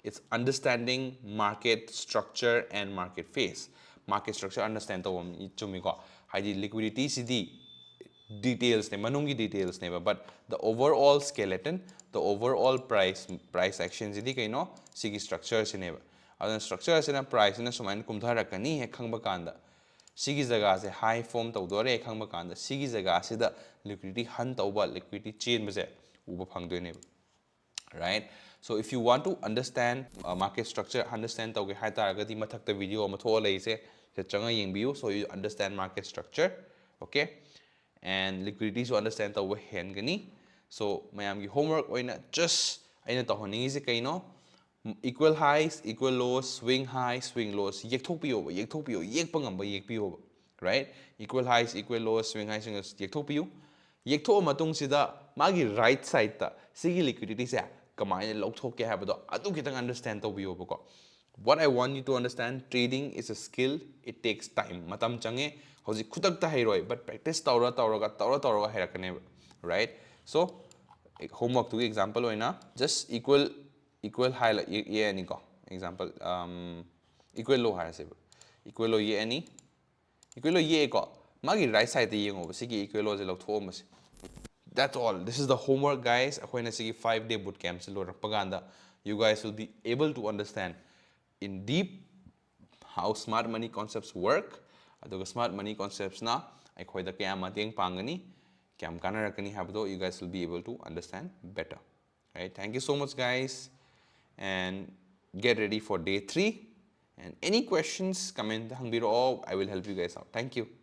it's understanding market structure and market phase. Market structure understand ꯇꯧꯕ ꯑꯃ ꯆꯨꯝꯃꯤꯀꯣ, ꯍꯥꯏꯗꯤ liquidityꯁꯤꯗꯤ detailsꯅꯦ, ꯃꯅꯨꯡꯒꯤ detailsꯅꯦꯕ, but the overall skeleton, the overall price price actionꯁꯤꯗꯤ ꯀꯩꯅꯣ? ꯁꯤꯒꯤ structureꯁꯤꯅꯦꯕ꯫ ꯑꯗꯨꯅ structureꯁꯤꯅ priceꯁꯤꯅ ꯁꯨꯃꯥꯏꯅ ꯀꯨꯝꯊꯔꯛꯀꯅꯤ ꯍꯦꯛ ꯈꯪꯕ ꯀꯥꯟꯗ, ꯁꯤꯒꯤ ꯖꯒꯥꯁꯦ high form ꯇꯧꯗꯣꯔꯦ ꯈꯪꯕ ꯀꯥꯟꯗ, ꯁꯤꯒꯤ ꯖꯒꯥꯁꯤꯗ liquidity hunt ꯇꯧꯕ, liquidity ꯆꯦꯟꯕꯁꯦ ꯎꯕ ꯐꯪꯗꯣꯏꯅꯦꯕ, right? So if you want to understand, uh, market structure understand ꯇꯧꯒꯦ ꯍꯥꯏ ꯇꯥꯔꯒꯗꯤ, ꯃꯊꯛꯇ video ꯑꯃ ꯊꯣꯛꯑ ꯂꯩꯔꯤꯁꯦ, ꯁꯤꯗ ꯆꯪꯉ ꯌꯦꯡꯕꯤꯌꯨ, so you understand market structure, okay? And liquidityꯁꯨ understand ꯇꯧꯕ ꯍꯦꯟꯒꯅꯤ꯫ So ꯃꯌꯥꯝꯒꯤ homework ꯑꯣꯏꯅ just ꯑꯩꯅ ꯇꯧꯍꯟꯅꯤꯡꯉꯤꯁꯦ ꯀꯩꯅꯣ? Equal highs, equal lows, swing highs, swing lows ꯌꯦꯛꯊꯣꯛꯄꯤꯌꯣꯕ, ꯌꯦꯛꯊꯣꯛꯄꯤꯌꯣ, ꯌꯦꯛꯄ ꯉꯝꯕ ꯌꯦꯛꯄꯤꯌꯣꯕ, right? Equal highs, equal lows, swing highs, swing lows ꯌꯦꯛꯊꯣꯛꯄꯤꯌꯨ꯫ ꯌꯦꯛꯊꯣꯛꯑ ꯃꯇꯨꯡꯁꯤꯗ ꯃꯥꯒꯤ right sideꯇ ꯁꯤꯒꯤ liquidityꯁꯦ ꯀꯃꯥꯏꯅ ꯂꯧꯊꯣꯛꯀꯦ ꯍꯥꯏꯕꯗꯣ ꯑꯗꯨ ꯈꯤꯇꯪ understand ꯇꯧꯕꯤꯌꯣꯕꯀꯣ꯫ What I want you to understand, trading is a skill, it takes time. ꯃꯇꯝ ꯆꯪꯉꯦ꯫ ꯍꯧꯖꯤꯛ ꯈꯨꯗꯛꯇ ꯍꯩꯔꯣꯏ, but practice ꯇꯧꯔ ꯇꯧꯔꯒ ꯇꯧꯔ ꯇꯧꯔꯒ ꯍꯩꯔꯛꯀꯅꯦꯕ, right? So homeworkꯇꯨꯒꯤ example ꯑꯣꯏꯅ just equal equal high ꯌꯦꯛꯑꯅꯤꯀꯣ, example, equal low ꯍꯥꯏꯔꯁꯦꯕ꯫ Equal low ꯌꯦꯛꯑꯅꯤ꯫ Equal low ꯌꯦꯛꯑꯦꯀꯣ, ꯃꯥꯒꯤ right sideꯇ ꯌꯦꯡꯉꯣꯕ, ꯁꯤꯒꯤ equal lowꯁꯦ ꯂꯧꯊꯣꯛꯑꯝꯕꯁꯦ꯫ That's all. This is the homework, guys. ꯑꯩꯈꯣꯏꯅ ꯁꯤꯒꯤ five day boot campꯁꯦ ꯂꯣꯏꯔꯛꯄ ꯀꯥꯟꯗ, you guys will be able to understand in deep how smart money concepts work, ꯑꯗꯨꯒ smart money conceptsꯅ ꯑꯩꯈꯣꯏꯗ ꯀꯌꯥꯝ ꯃꯇꯦꯡ ꯄꯥꯡꯒꯅꯤ, ꯀꯌꯥꯝ ꯀꯥꯟꯅꯔꯛꯀꯅꯤ ꯍꯥꯏꯕꯗꯣ you guys will be able to understand better. Right? Thank you so much, guys, and get ready for day three. And any questions, comment the ꯍꯪꯕꯤꯔꯛꯑꯣ. I will help you guys out. Thank you.